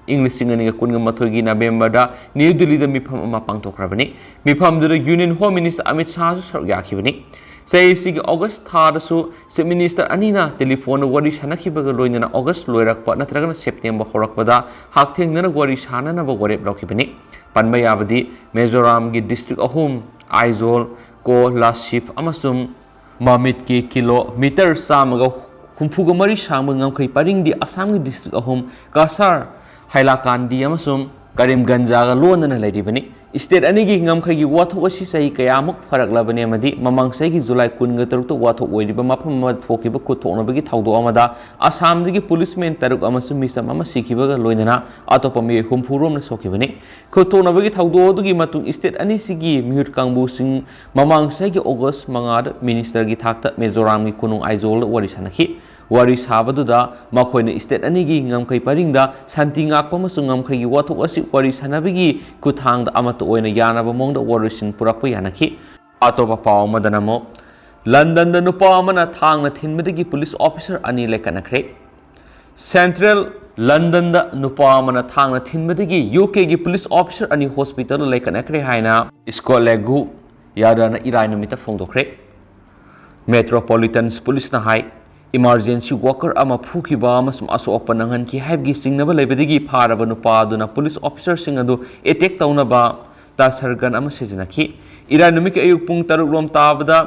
ꯏꯪ ꯂꯤꯁꯤꯡ ꯑꯅꯤꯒ ꯀꯨꯟꯒ ꯃꯥꯊꯣꯏꯒꯤ ꯅꯕꯦꯝꯕꯔꯗ ꯅ꯭ꯌꯨ ꯗꯤꯜꯂꯤꯗ ꯃꯤꯐꯝ ꯑꯃ ꯄꯥꯡꯊꯣꯛꯈ꯭ꯔꯕꯅꯤ꯫ ꯃꯤꯐꯝꯗꯨꯗ ꯌꯨꯅꯤꯌꯟ ꯍꯣꯝ ꯃꯤꯅꯤꯁꯇꯔ ꯑꯃꯤꯠ ꯁꯥꯍꯁꯨ ꯁꯔꯨꯛ ꯌꯥꯈꯤꯕꯅꯤ꯫ ꯆꯍꯤꯁꯤꯒꯤ ꯑꯣꯒꯁ ꯊꯥꯗꯁꯨ ꯆꯤꯐ ꯃꯤꯅꯤꯁꯇꯔ ꯑꯅꯤꯅ ꯇꯦꯂꯤꯐꯣꯟꯗ ꯋꯥꯔꯤ ꯁꯥꯟꯅꯈꯤꯕꯒ ꯂꯣꯏꯅꯅ ꯑꯣꯒꯁ ꯂꯣꯏꯔꯛꯄ ꯅꯠꯇ꯭ꯔꯒꯅ ꯁꯦꯞꯇꯦꯝꯕꯔ ꯍꯧꯔꯛꯄꯗ ꯍꯛꯊꯦꯡꯅꯅ ꯋꯥꯔꯤ ꯁꯥꯟꯅꯅꯕ ꯋꯥꯔꯦꯞ ꯂꯧꯈꯤꯕꯅꯤ꯫ ꯄꯟꯕ ꯌꯥꯕꯗꯤ ꯃꯤꯖꯣꯔꯥꯝꯒꯤ ꯗꯤꯁꯇ꯭ꯔꯤꯛ ꯑꯍꯨꯝ, ꯑꯥꯏꯖꯣꯜ, ꯀꯣꯂꯥꯁꯤꯕ ꯑꯃꯁꯨꯡ ꯃꯥꯃꯤꯠꯀꯤ ꯀꯤꯂꯣꯃꯤꯇꯔ ꯆꯥꯝꯃꯒ ꯍꯨꯝꯐꯨꯒ ꯃꯔꯤ ꯁꯥꯡꯕ ꯉꯝꯈꯩ ꯄꯔꯤꯡꯗꯤ ꯑꯁꯥꯝꯒꯤ ꯗꯤꯁꯇ꯭ꯔꯤꯛ ꯑꯍꯨꯝ, ꯀꯁꯥꯔ, ꯍꯥꯏꯂꯥꯀꯥꯟꯗꯤ ꯑꯃꯁꯨꯡ ꯀꯔꯤꯝꯒꯟꯖꯒ ꯂꯣꯟꯗꯅ ꯂꯩꯔꯤꯕꯅꯤ꯫ ꯁ꯭ꯇꯦꯠ ꯑꯅꯤꯒꯤ ꯉꯝꯈꯩꯒꯤ ꯋꯥꯊꯣꯛ ꯑꯁꯤ ꯆꯍꯤ ꯀꯌꯥꯃꯨꯛ ꯐꯔꯛꯂꯕꯅꯤ ꯑꯃꯗꯤ ꯃꯃꯥꯡ ꯆꯍꯤꯒꯤ ꯖꯨꯂꯥꯏ ꯀꯨꯟꯒ ꯇꯔꯨꯛꯇ ꯋꯥꯊꯣꯛ ꯑꯣꯏꯔꯤꯕ ꯃꯐꯝ ꯑꯃꯗ ꯊꯣꯛꯈꯤꯕ ꯈꯨꯠ ꯊꯣꯛꯅꯕꯒꯤ ꯊꯧꯗꯣꯛ ꯑꯃꯗ ꯑꯁꯥꯝꯗꯒꯤ ꯄꯨꯂꯤꯁꯃꯦꯟ ꯇꯔꯨꯛ ꯑꯃꯁꯨꯡ ꯃꯤꯆꯝ ꯑꯃ ꯁꯤꯈꯤꯕꯒ ꯂꯣꯏꯅꯅ ꯑꯇꯣꯞꯄ ꯃꯤꯑꯣꯏ ꯍꯨꯝꯐꯨ ꯔꯣꯝꯅ ꯁꯣꯛꯈꯤꯕꯅꯤ꯫ ꯈꯨꯠ ꯊꯣꯛꯅꯕꯒꯤ ꯊꯧꯗꯣꯛ ꯑꯗꯨꯒꯤ ꯃꯇꯨꯡ ꯁ꯭ꯇꯦꯠ ꯑꯅꯤꯁꯤꯒꯤ ꯃꯤꯍꯨꯠ ꯀꯥꯡꯕꯨꯁꯤꯡ ꯃꯃꯥꯡ ꯆꯍꯤꯒꯤ ꯑꯣꯒꯁ ꯃꯉꯥꯗ ꯃꯤꯅꯤꯁꯇꯔꯒꯤ ꯊꯥꯛꯇ ꯃꯤꯖꯣꯔꯥꯝꯒꯤ ꯀꯣꯅꯨꯡ ꯑꯥꯏꯖꯣꯜꯗ ꯋꯥꯔꯤ ꯁꯥꯟꯅꯈꯤ꯫ ꯋꯥꯔꯤ ꯁꯥꯕꯗꯨꯗ ꯃꯈꯣꯏꯅ ꯁ꯭ꯇꯦꯠ ꯑꯅꯤꯒꯤ ꯉꯝꯈꯩ ꯄꯔꯤꯡꯗ ꯁꯥꯟꯇꯤ ꯉꯥꯛꯄ ꯑꯃꯁꯨꯡ ꯉꯝꯈꯩꯒꯤ ꯋꯥꯊꯣꯛ ꯑꯁꯤ ꯋꯥꯔꯤ ꯁꯥꯟꯅꯕꯒꯤ ꯈꯨꯠꯊꯥꯡꯗ ꯑꯃꯠꯇ ꯑꯣꯏꯅ ꯌꯥꯅꯕ ꯃꯑꯣꯡꯗ ꯋꯥꯔꯣꯏꯁꯤꯟ ꯄꯨꯔꯛꯄ ꯌꯥꯅꯈꯤ꯫ ꯑꯇꯣꯞꯄ ꯄꯥꯎ ꯑꯃꯗꯅ ꯑꯃꯨꯛ, ꯂꯟꯗꯟꯗ ꯅꯨꯄꯥ ꯑꯃꯅ ꯊꯥꯡꯅ ꯊꯤꯟꯕꯗꯒꯤ ꯄꯨꯂꯤꯁ ꯑꯣꯐꯤꯁꯔ ꯑꯅꯤ ꯂꯩꯈꯠꯅꯈ꯭ꯔꯦ꯫ ꯁꯦꯟꯇ꯭ꯔꯦꯜ ꯂꯟꯗꯟꯗ ꯅꯨꯄꯥ ꯑꯃꯅ ꯊꯥꯡꯅ ꯊꯤꯟꯕꯗꯒꯤ ꯌꯨ ꯀꯦꯒꯤ ꯄꯨꯂꯤꯁ ꯑꯣꯐꯤꯁꯔ ꯑꯅꯤ ꯍꯣꯁꯄꯤꯇꯥꯜꯗ ꯂꯩꯈꯠꯅꯈ꯭ꯔꯦ ꯍꯥꯏꯅ ꯁ꯭ꯀꯣꯠꯂꯦꯟꯒꯨ ꯌꯥꯔꯗꯅ ꯏꯔꯥꯏ ꯅꯨꯃꯤꯠꯇ ꯐꯣꯡꯗꯣꯛꯈ꯭ꯔꯦ꯫ ꯃꯦꯇ꯭ꯔꯣꯄꯣꯂꯤꯇꯟ ꯄꯨꯂꯤꯁꯅ ꯍꯥꯏ, ꯏꯃꯥꯔꯖꯦꯟꯁꯤ ꯋꯥꯀꯔ ꯑꯃ ꯐꯨꯈꯤꯕ ꯑꯃꯁꯨꯡ ꯑꯁꯣꯛ ꯑꯄꯟ ꯅꯪꯍꯟꯈꯤ ꯍꯥꯏꯕꯒꯤ ꯆꯤꯡꯅꯕ ꯂꯩꯕꯗꯒꯤ ꯐꯥꯔꯕ ꯅꯨꯄꯥ ꯑꯗꯨꯅ ꯄꯨꯂꯤꯁ ꯑꯣꯐꯤꯁꯔꯁꯤꯡ ꯑꯗꯨ ꯑꯦꯇꯦꯛ ꯇꯧꯅꯕ ꯇꯥꯁꯔ ꯒꯟ ꯑꯃ ꯁꯤꯖꯤꯟꯅꯈꯤ꯫ ꯏꯔꯥꯏ ꯅꯨꯃꯤꯠꯀꯤ ꯑꯌꯨꯛ ꯄꯨꯡ ꯇꯔꯨꯛ ꯂꯣꯝ ꯇꯥꯕꯗ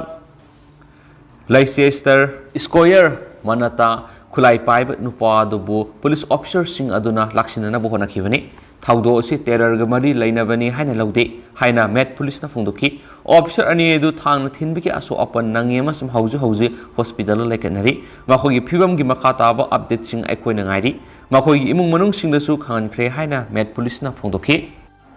ꯂꯥꯏꯁꯦꯁꯇꯔ ꯁ꯭ꯀꯣꯌꯔ ꯃꯅꯥꯛꯇ ꯈꯨꯠꯂꯥꯏ ꯄꯥꯏꯕ ꯅꯨꯄꯥ ꯑꯗꯨꯕꯨ ꯄꯨꯂꯤꯁ ꯑꯣꯐꯤꯁꯔꯁꯤꯡ ꯑꯗꯨꯅ ꯂꯥꯛꯁꯤꯟꯅꯅꯕ ꯍꯣꯠꯅꯈꯤꯕꯅꯤ꯫ ꯊꯧꯗꯣꯛ ꯑꯁꯤ ꯇꯦꯔꯔꯒ ꯃꯔꯤ ꯂꯩꯅꯕꯅꯤ ꯍꯥꯏꯅ ꯂꯧꯗꯦ ꯍꯥꯏꯅ ꯃꯦꯠ ꯄꯨꯂꯤꯁꯅ ꯐꯣꯡꯗꯣꯛꯈꯤ꯫ ꯑꯣꯐꯤꯁꯔ ꯑꯅꯤ ꯑꯗꯨ ꯊꯥꯡꯅ ꯊꯤꯟꯕꯒꯤ ꯑꯁꯣꯛ ꯑꯄꯟ ꯅꯪꯉꯤ ꯑꯃꯁꯨꯡ ꯍꯧꯖꯤꯛ ꯍꯧꯖꯤꯛ ꯍꯣꯁꯄꯤꯇꯥꯜꯗ ꯂꯩꯈꯠꯅꯔꯤ꯫ ꯃꯈꯣꯏꯒꯤ ꯐꯤꯕꯝꯒꯤ ꯃꯈꯥ ꯇꯥꯕ ꯑꯞꯗꯦꯠꯁꯤꯡ ꯑꯩꯈꯣꯏꯅ ꯉꯥꯏꯔꯤ꯫ ꯃꯈꯣꯏꯒꯤ ꯏꯃꯨꯡ ꯃꯅꯨꯡꯁꯤꯡꯗꯁꯨ ꯈꯪꯍꯟꯈ꯭ꯔꯦ ꯍꯥꯏꯅ ꯃꯦꯠ ꯄꯨꯂꯤꯁꯅ ꯐꯣꯡꯗꯣꯛꯈꯤ꯫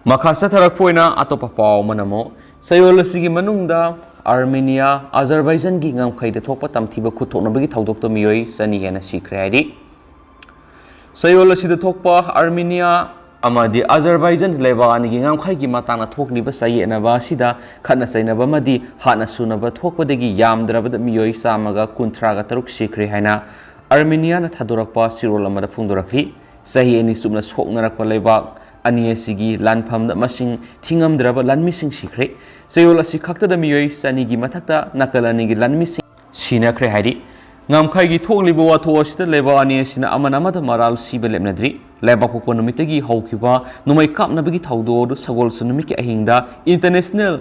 ꯃꯈꯥ ꯆꯠꯊꯔꯛꯄ ꯑꯣꯏꯅ ꯑꯇꯣꯞꯄ ꯄꯥꯎ ꯑꯃꯅ ꯑꯃꯨꯛ, ꯆꯌꯣꯜ ꯑꯁꯤꯒꯤ ꯃꯅꯨꯡꯗ ꯑꯥꯔꯃꯦꯅꯤꯌꯥ, ꯑꯖꯔꯕꯥꯏꯖꯥꯟꯒꯤ ꯉꯝꯈꯩꯗ ꯊꯣꯛꯄ ꯇꯝꯊꯤꯕ ꯈꯨꯠ ꯊꯣꯛꯅꯕꯒꯤ ꯊꯧꯗꯣꯛꯇ ꯃꯤꯑꯣꯏ ꯆꯅꯤ ꯍꯦꯟꯅ ꯁꯤꯈ꯭ꯔꯦ ꯍꯥꯏꯔꯤ꯫ ꯆꯌꯣꯜ ꯑꯁꯤꯗ ꯊꯣꯛꯄ ꯑꯥꯔꯃꯦꯅꯤꯌꯥ ꯑꯃꯗꯤ ꯑꯖꯔꯕꯥꯏꯖꯥꯟ ꯂꯩꯕꯥꯛ ꯑꯅꯤꯒꯤ ꯉꯝꯈꯩꯒꯤ ꯃꯇꯥꯡꯗ ꯊꯣꯛꯂꯤꯕ ꯆꯌꯦꯠꯅꯕ ꯑꯁꯤꯗ ꯈꯠꯅ ꯆꯩꯅꯕ ꯑꯃꯗꯤ ꯍꯥꯠꯅ ꯁꯨꯅꯕ ꯊꯣꯛꯄꯗꯒꯤ ꯌꯥꯝꯗ꯭ꯔꯕꯗ ꯃꯤꯑꯣꯏ ꯆꯥꯝꯃꯒ ꯀꯨꯟꯊ꯭ꯔꯥꯒ ꯇꯔꯨꯛ ꯁꯤꯈ꯭ꯔꯦ ꯍꯥꯏꯅ ꯑꯥꯔꯃꯦꯅꯤꯌꯥꯅ ꯊꯥꯗꯣꯔꯛꯄ ꯆꯦꯔꯣꯜ ꯑꯃꯗ ꯐꯣꯡꯗꯣꯔꯛꯂꯤ꯫ ꯆꯍꯤ ꯑꯅꯤ ꯆꯨꯞꯅ ꯁꯣꯛꯅꯔꯛꯄ ꯂꯩꯕꯥꯛ ꯑꯅꯤ ꯑꯁꯤꯒꯤ ꯂꯥꯟꯐꯝꯗ ꯃꯁꯤꯡ ꯊꯤꯉꯝꯗ꯭ꯔꯕ ꯂꯥꯟꯃꯤꯁꯤꯡ ꯁꯤꯈ꯭ꯔꯦ꯫ ꯆꯌꯣꯜ ꯑꯁꯤ ꯈꯛꯇꯗ ꯃꯤꯑꯣꯏ ꯆꯅꯤꯒꯤ ꯃꯊꯛꯇ ꯅꯥꯀꯜ ꯑꯅꯤꯒꯤ ꯂꯥꯟꯃꯤꯁꯤꯡ ꯁꯤꯅꯈ꯭ꯔꯦ ꯍꯥꯏꯔꯤ꯫ ꯉꯝꯈꯩꯒꯤ ꯊꯣꯛꯂꯤꯕ ꯋꯥꯊꯣꯛ ꯑꯁꯤꯗ ꯂꯩꯕꯥꯛ ꯑꯅꯤ ꯑꯁꯤꯅ ꯑꯃꯅ ꯑꯃꯗ ꯃꯔꯥꯜ ꯁꯤꯕ ꯂꯦꯞꯅꯗ꯭ꯔꯤ꯫ ꯂꯩꯕꯥꯛꯄꯣꯛꯄ ꯅꯨꯃꯤꯠꯇꯒꯤ ꯍꯧꯈꯤꯕ ꯅꯣꯡꯃꯩ ꯀꯥꯞꯅꯕꯒꯤ ꯊꯧꯗꯣꯛ ꯑꯗꯨ ꯁꯒꯣꯜꯁꯦꯟ ꯅꯨꯃꯤꯠꯀꯤ ꯑꯍꯤꯡꯗ ꯏꯟꯇꯔꯅꯦꯁꯅꯦꯜ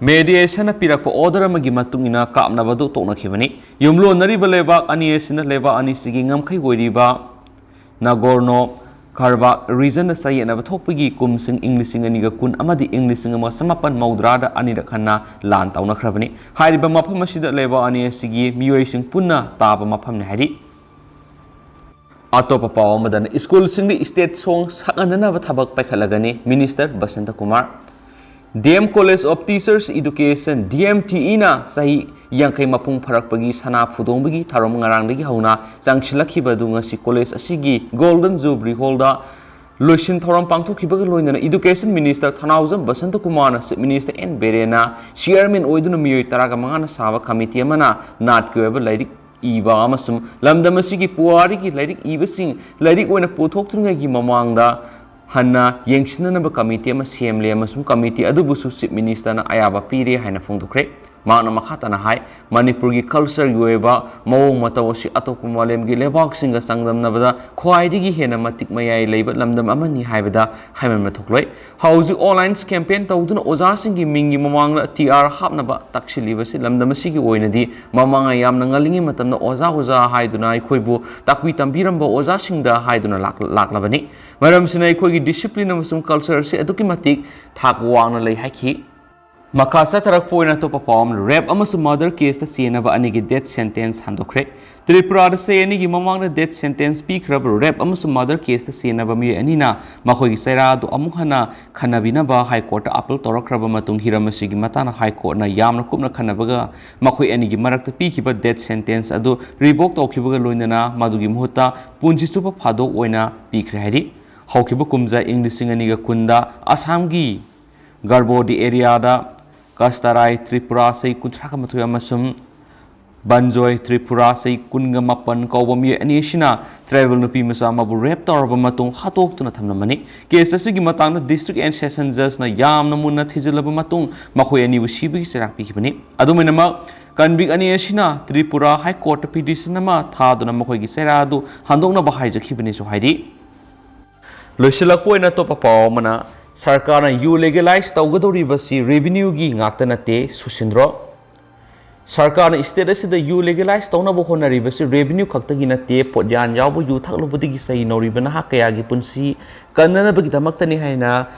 ꯃꯦꯗꯤꯌꯦꯁꯟꯅ ꯄꯤꯔꯛꯄ ꯑꯣꯔꯗꯔ ꯑꯃꯒꯤ ꯃꯇꯨꯡ ꯏꯟꯅ ꯀꯥꯞꯅꯕꯗꯨ ꯇꯣꯛꯅꯈꯤꯕꯅꯤ꯫ ꯌꯨꯝꯂꯣꯟꯅꯔꯤꯕ ꯂꯩꯕꯥꯛ ꯑꯅꯤ ꯑꯁꯤꯅ ꯂꯩꯕꯥꯛ ꯑꯅꯤꯁꯤꯒꯤ ꯉꯝꯈꯩ ꯑꯣꯏꯔꯤꯕ ꯅꯥꯒꯣꯔꯅꯣ ꯀꯥꯔꯕꯥꯛ ꯔꯤꯖꯟꯗ ꯆꯌꯦꯠꯅꯕ ꯊꯣꯛꯄꯒꯤ ꯀꯨꯝꯁꯤꯡ ꯏꯪ ꯂꯤꯁꯤꯡ ꯑꯅꯤꯒ ꯀꯨꯟ ꯑꯃꯗꯤ ꯏꯪ ꯂꯤꯁꯤꯡ ꯑꯃ ꯆꯃꯥꯄꯟ ꯃꯧꯗ꯭ꯔꯥꯗ ꯑꯅꯤꯔꯛ ꯍꯟꯅ ꯂꯥꯟ ꯇꯧꯅꯈ꯭ꯔꯕꯅꯤ꯫ ꯍꯥꯏꯔꯤꯕ ꯃꯐꯝ ꯑꯁꯤꯗ ꯂꯩꯕꯥꯛ ꯑꯅꯤ ꯑꯁꯤꯒꯤ ꯃꯤꯑꯣꯏꯁꯤꯡ ꯄꯨꯟꯅ ꯇꯥꯕ ꯃꯐꯝꯅꯤ ꯍꯥꯏꯔꯤ꯫ ꯑꯇꯣꯞꯄ ꯄꯥꯎ ꯑꯃꯗꯅ ꯁ꯭ꯀꯨꯜꯁꯤꯡꯗ ꯁ꯭ꯇꯦꯠ ꯁꯣꯡ ꯁꯛꯍꯟꯅꯅꯕ ꯊꯕꯛ ꯄꯥꯏꯈꯠꯂꯒꯅꯤ, minister Basant Kumar. D M College of Teachers Education, D M T ꯏꯅ ꯆꯍꯤ ꯌꯥꯡꯈꯩ ꯃꯄꯨꯡ ꯐꯥꯔꯛꯄꯒꯤ ꯁꯅꯥ ꯐꯨꯗꯣꯡꯕꯒꯤ ꯊꯧꯔꯝ ꯉꯔꯥꯡꯗꯒꯤ ꯍꯧꯅ ꯆꯪꯁꯤꯜꯂꯛꯈꯤꯕ ꯑꯗꯨ ꯉꯁꯤ ꯀꯣꯂꯦꯖ ꯑꯁꯤꯒꯤ Golden Jubilee Hallꯗ ꯂꯣꯏꯁꯤꯟ ꯊꯧꯔꯝ ꯄꯥꯡꯊꯣꯛꯈꯤꯕꯒ ꯂꯣꯏꯅꯅ Education Minister ꯊꯅꯥꯎꯖꯝ ꯕꯁꯟꯇ ꯀꯨꯃꯥꯔꯅ Chief Minister ꯑꯦꯟ ꯕꯤꯔꯦꯟꯅ chairman ꯑꯣꯏꯗꯨꯅ ꯃꯤꯑꯣꯏ ꯇꯔꯥꯒ ꯃꯉꯥꯅ ꯁꯥꯕ committee ꯑꯃꯅ ꯅꯥꯠꯀꯤ ꯑꯣꯏꯕ ꯂꯥꯏꯔꯤꯛ ꯏꯕ ꯑꯃꯁꯨꯡ ꯂꯝꯗꯝ ꯑꯁꯤꯒꯤ ꯄꯨꯋꯥꯔꯤꯒꯤ ꯂꯥꯏꯔꯤꯛ ꯏꯕꯁꯤꯡ ꯂꯥꯏꯔꯤꯛ ꯑꯣꯏꯅ ꯄꯨꯊꯣꯛꯇ꯭ꯔꯤꯉꯩꯒꯤ ꯃꯃꯥꯡꯗ ꯍꯟꯅ ꯌꯦꯡꯁꯤꯟꯅꯅꯕ committee ꯑꯃ ꯁꯦꯝꯂꯦ ꯑꯃꯁꯨꯡ committee ꯑꯗꯨꯕꯨꯁꯨ Chief Ministerꯅ ꯑꯌꯥꯕ ꯄꯤꯔꯦ ꯍꯥꯏꯅ ꯐꯣꯡꯗꯣꯛꯈ꯭ꯔꯦ꯫ ꯃꯍꯥꯛꯅ ꯃꯈꯥ ꯇꯥꯅ ꯍꯥꯏ, ꯃꯅꯤꯄꯨꯔꯒꯤ cultureꯒꯤ ꯑꯣꯏꯕ ꯃꯑꯣꯡ ꯃꯇꯧ ꯑꯁꯤ ꯑꯇꯣꯞꯄ ꯃꯥꯂꯦꯝꯒꯤ ꯂꯩꯕꯥꯛꯁꯤꯡꯒ ꯆꯥꯡꯗꯝꯅꯕꯗ ꯈ꯭ꯋꯥꯏꯗꯒꯤ ꯍꯦꯟꯅ ꯃꯇꯤꯛ ꯃꯌꯥꯏ ꯂꯩꯕ ꯂꯝꯗꯝ ꯑꯃꯅꯤ ꯍꯥꯏꯕꯗ ꯍꯥꯏꯃꯟꯕ ꯊꯣꯛꯂꯣꯏ꯫ ꯍꯧꯖꯤꯛ online campaign ꯇꯧꯗꯨꯅ ꯑꯣꯖꯥꯁꯤꯡꯒꯤ ꯃꯤꯡꯒꯤ ꯃꯃꯥꯡꯗ ꯇꯤ ꯑꯥꯔ ꯍꯥꯞꯅꯕ ꯇꯛꯁꯤꯜꯂꯤꯕꯁꯤ ꯂꯝꯗꯝ ꯑꯁꯤꯒꯤ ꯑꯣꯏꯅꯗꯤ ꯃꯃꯥꯡꯉꯩ ꯌꯥꯝꯅ ꯉꯜꯂꯤꯉꯩ ꯃꯇꯝꯗ ꯑꯣꯖꯥ ꯑꯣꯖꯥ ꯍꯥꯏꯗꯨꯅ ꯑꯩꯈꯣꯏꯕꯨ ꯇꯥꯛꯄꯤ ꯇꯝꯕꯤꯔꯝꯕ ꯑꯣꯖꯥꯁꯤꯡꯗ ꯍꯥꯏꯗꯨꯅ ꯂꯥꯛ-, ꯂꯥꯛꯂꯕꯅꯤ꯫ ꯃꯔꯝꯁꯤꯅ ꯑꯩꯈꯣꯏꯒꯤ discipline ꯑꯃꯁꯨꯡ culture ꯑꯁꯤ ꯑꯗꯨꯛꯀꯤ ꯃꯇꯤꯛ ꯊꯥꯛ ꯋꯥꯡꯅ ꯂꯩ ꯍꯥꯏꯈꯤ꯫ ꯃꯈꯥ ꯆꯠꯊꯔꯛꯄ ꯑꯣꯏꯅ ꯑꯇꯣꯞꯄ ꯄꯥꯎ ꯑꯃꯅ rape ꯑꯃꯁꯨꯡ murder caseꯇ ꯆꯦꯟꯅꯕ ꯑꯅꯤꯒꯤ death sentence ꯍꯟꯗꯣꯛꯈ꯭ꯔꯦ꯫ ꯇ꯭ꯔꯤꯄꯨꯔꯥꯗ ꯆꯍꯤ ꯑꯅꯤꯒꯤ ꯃꯃꯥꯡꯗ death sentence ꯄꯤꯈ꯭ꯔꯕ rape ꯑꯃꯁꯨꯡ murder caseꯇ ꯆꯦꯟꯅꯕ ꯃꯤꯑꯣꯏ ꯑꯅꯤꯅ ꯃꯈꯣꯏꯒꯤ ꯆꯩꯔꯥ ꯑꯗꯨ ꯑꯃꯨꯛ ꯍꯟꯅ ꯈꯟꯅꯕꯤꯅꯕ High Courtꯇ appeal ꯇꯧꯔꯛꯈ꯭ꯔꯕ ꯃꯇꯨꯡ ꯍꯤꯔꯝ ꯑꯁꯤꯒꯤ ꯃꯇꯥꯡꯗ High Courtꯅ ꯌꯥꯝꯅ ꯀꯨꯞꯅ ꯈꯟꯅꯕꯒ ꯃꯈꯣꯏ ꯑꯅꯤꯒꯤ ꯃꯔꯛꯇ ꯄꯤꯈꯤꯕ death sentence ꯑꯗꯨ revoke ꯇꯧꯈꯤꯕꯒ ꯂꯣꯏꯅꯅ ꯃꯗꯨꯒꯤ ꯃꯍꯨꯠꯇ ꯄꯨꯟꯁꯤ ꯆꯨꯞꯄ ꯐꯥꯗꯣꯛ ꯑꯣꯏꯅ ꯄꯤꯈ꯭ꯔꯦ ꯍꯥꯏꯔꯤ꯫ ꯍꯧꯈꯤꯕ ꯀꯨꯝꯖꯥ ꯏꯪ ꯂꯤꯁꯤꯡ ꯑꯅꯤꯒ ꯀꯨꯟꯗ ꯑꯁꯥꯝꯒꯤ ꯒꯔꯕꯣꯗꯤ areaꯗ ꯀꯁꯇꯥꯔꯥꯏ ꯇ꯭ꯔꯤꯄꯨꯔꯥ ꯆꯍꯤ ꯀꯨꯟꯊ꯭ꯔꯥꯒ ꯃꯥꯊꯣꯏ ꯑꯃꯁꯨꯡ ꯕꯟꯖꯣꯏ ꯇ꯭ꯔꯤꯄꯨꯔꯥ ꯆꯍꯤ ꯀꯨꯟꯒ ꯃꯥꯄꯟ ꯀꯧꯕ ꯃꯤꯑꯣꯏ ꯑꯅꯤ ꯑꯁꯤꯅ tribal ꯅꯨꯄꯤ ꯃꯆꯥ ꯑꯃꯕꯨ rape ꯇꯧꯔꯕ ꯃꯇꯨꯡ ꯍꯥꯠꯇꯣꯛꯇꯨꯅ ꯊꯝꯂꯝꯕꯅꯤ꯫ Case ꯑꯁꯤꯒꯤ ꯃꯇꯥꯡꯗ District and Session Judgeꯅ ꯌꯥꯝꯅ ꯃꯨꯟꯅ ꯊꯤꯖꯤꯜꯂꯕ ꯃꯇꯨꯡ ꯃꯈꯣꯏ ꯑꯅꯤꯕꯨ ꯁꯤꯕꯒꯤ ꯆꯩꯔꯥꯛ ꯄꯤꯈꯤꯕꯅꯤ꯫ ꯑꯗꯨꯝ ꯑꯣꯏꯅꯃꯛ, convict ꯑꯅꯤ ꯑꯁꯤꯅ ꯇ꯭ꯔꯤꯄꯨꯔꯥ High Courtꯇ petition ꯑꯃ ꯊꯥꯗꯨꯅ ꯃꯈꯣꯏꯒꯤ ꯆꯩꯔꯥ ꯑꯗꯨ ꯍꯟꯗꯣꯛꯅꯕ ꯍꯥꯏꯖꯈꯤꯕꯅꯤꯁꯨ ꯍꯥꯏꯔꯤ꯫ ꯂꯣꯏꯁꯤꯜꯂꯛꯄ ꯑꯣꯏꯅ ꯑꯇꯣꯞꯄ ꯄꯥꯎ ꯑꯃꯅ, ꯁꯔꯀꯥꯔꯅ ꯌꯨ ꯂꯤꯒꯦꯂꯥꯏꯁ ꯇꯧꯒꯗꯧꯔꯤꯕꯁꯤ ꯔꯦꯚꯤꯅ꯭ꯌꯨꯒꯤ ꯉꯥꯛꯇ ꯅꯠꯇꯦ, ꯁꯨꯁꯤꯟꯗ꯭ꯔꯣ꯫ ꯁꯔꯀꯥꯔꯅ ꯁ꯭ꯇꯦꯠ ꯑꯁꯤꯗ ꯌꯨ ꯂꯤꯒꯦꯂꯥꯏꯁ ꯇꯧꯅꯕ ꯍꯣꯠꯅꯔꯤꯕꯁꯤ ꯔꯦꯚꯤꯅ꯭ꯌꯨ ꯈꯛꯇꯒꯤ ꯅꯠꯇꯦ, ꯄꯣꯠꯌꯥꯟ ꯌꯥꯎꯕ ꯌꯨ ꯊꯛꯂꯨꯕꯗꯒꯤ ꯆꯍꯤ ꯅꯧꯔꯤꯕ ꯅꯍꯥ ꯀꯌꯥꯒꯤ ꯄꯨꯟꯁꯤ ꯀꯟꯅꯅꯕꯒꯤꯗꯃꯛꯇꯅꯤ ꯍꯥꯏꯅ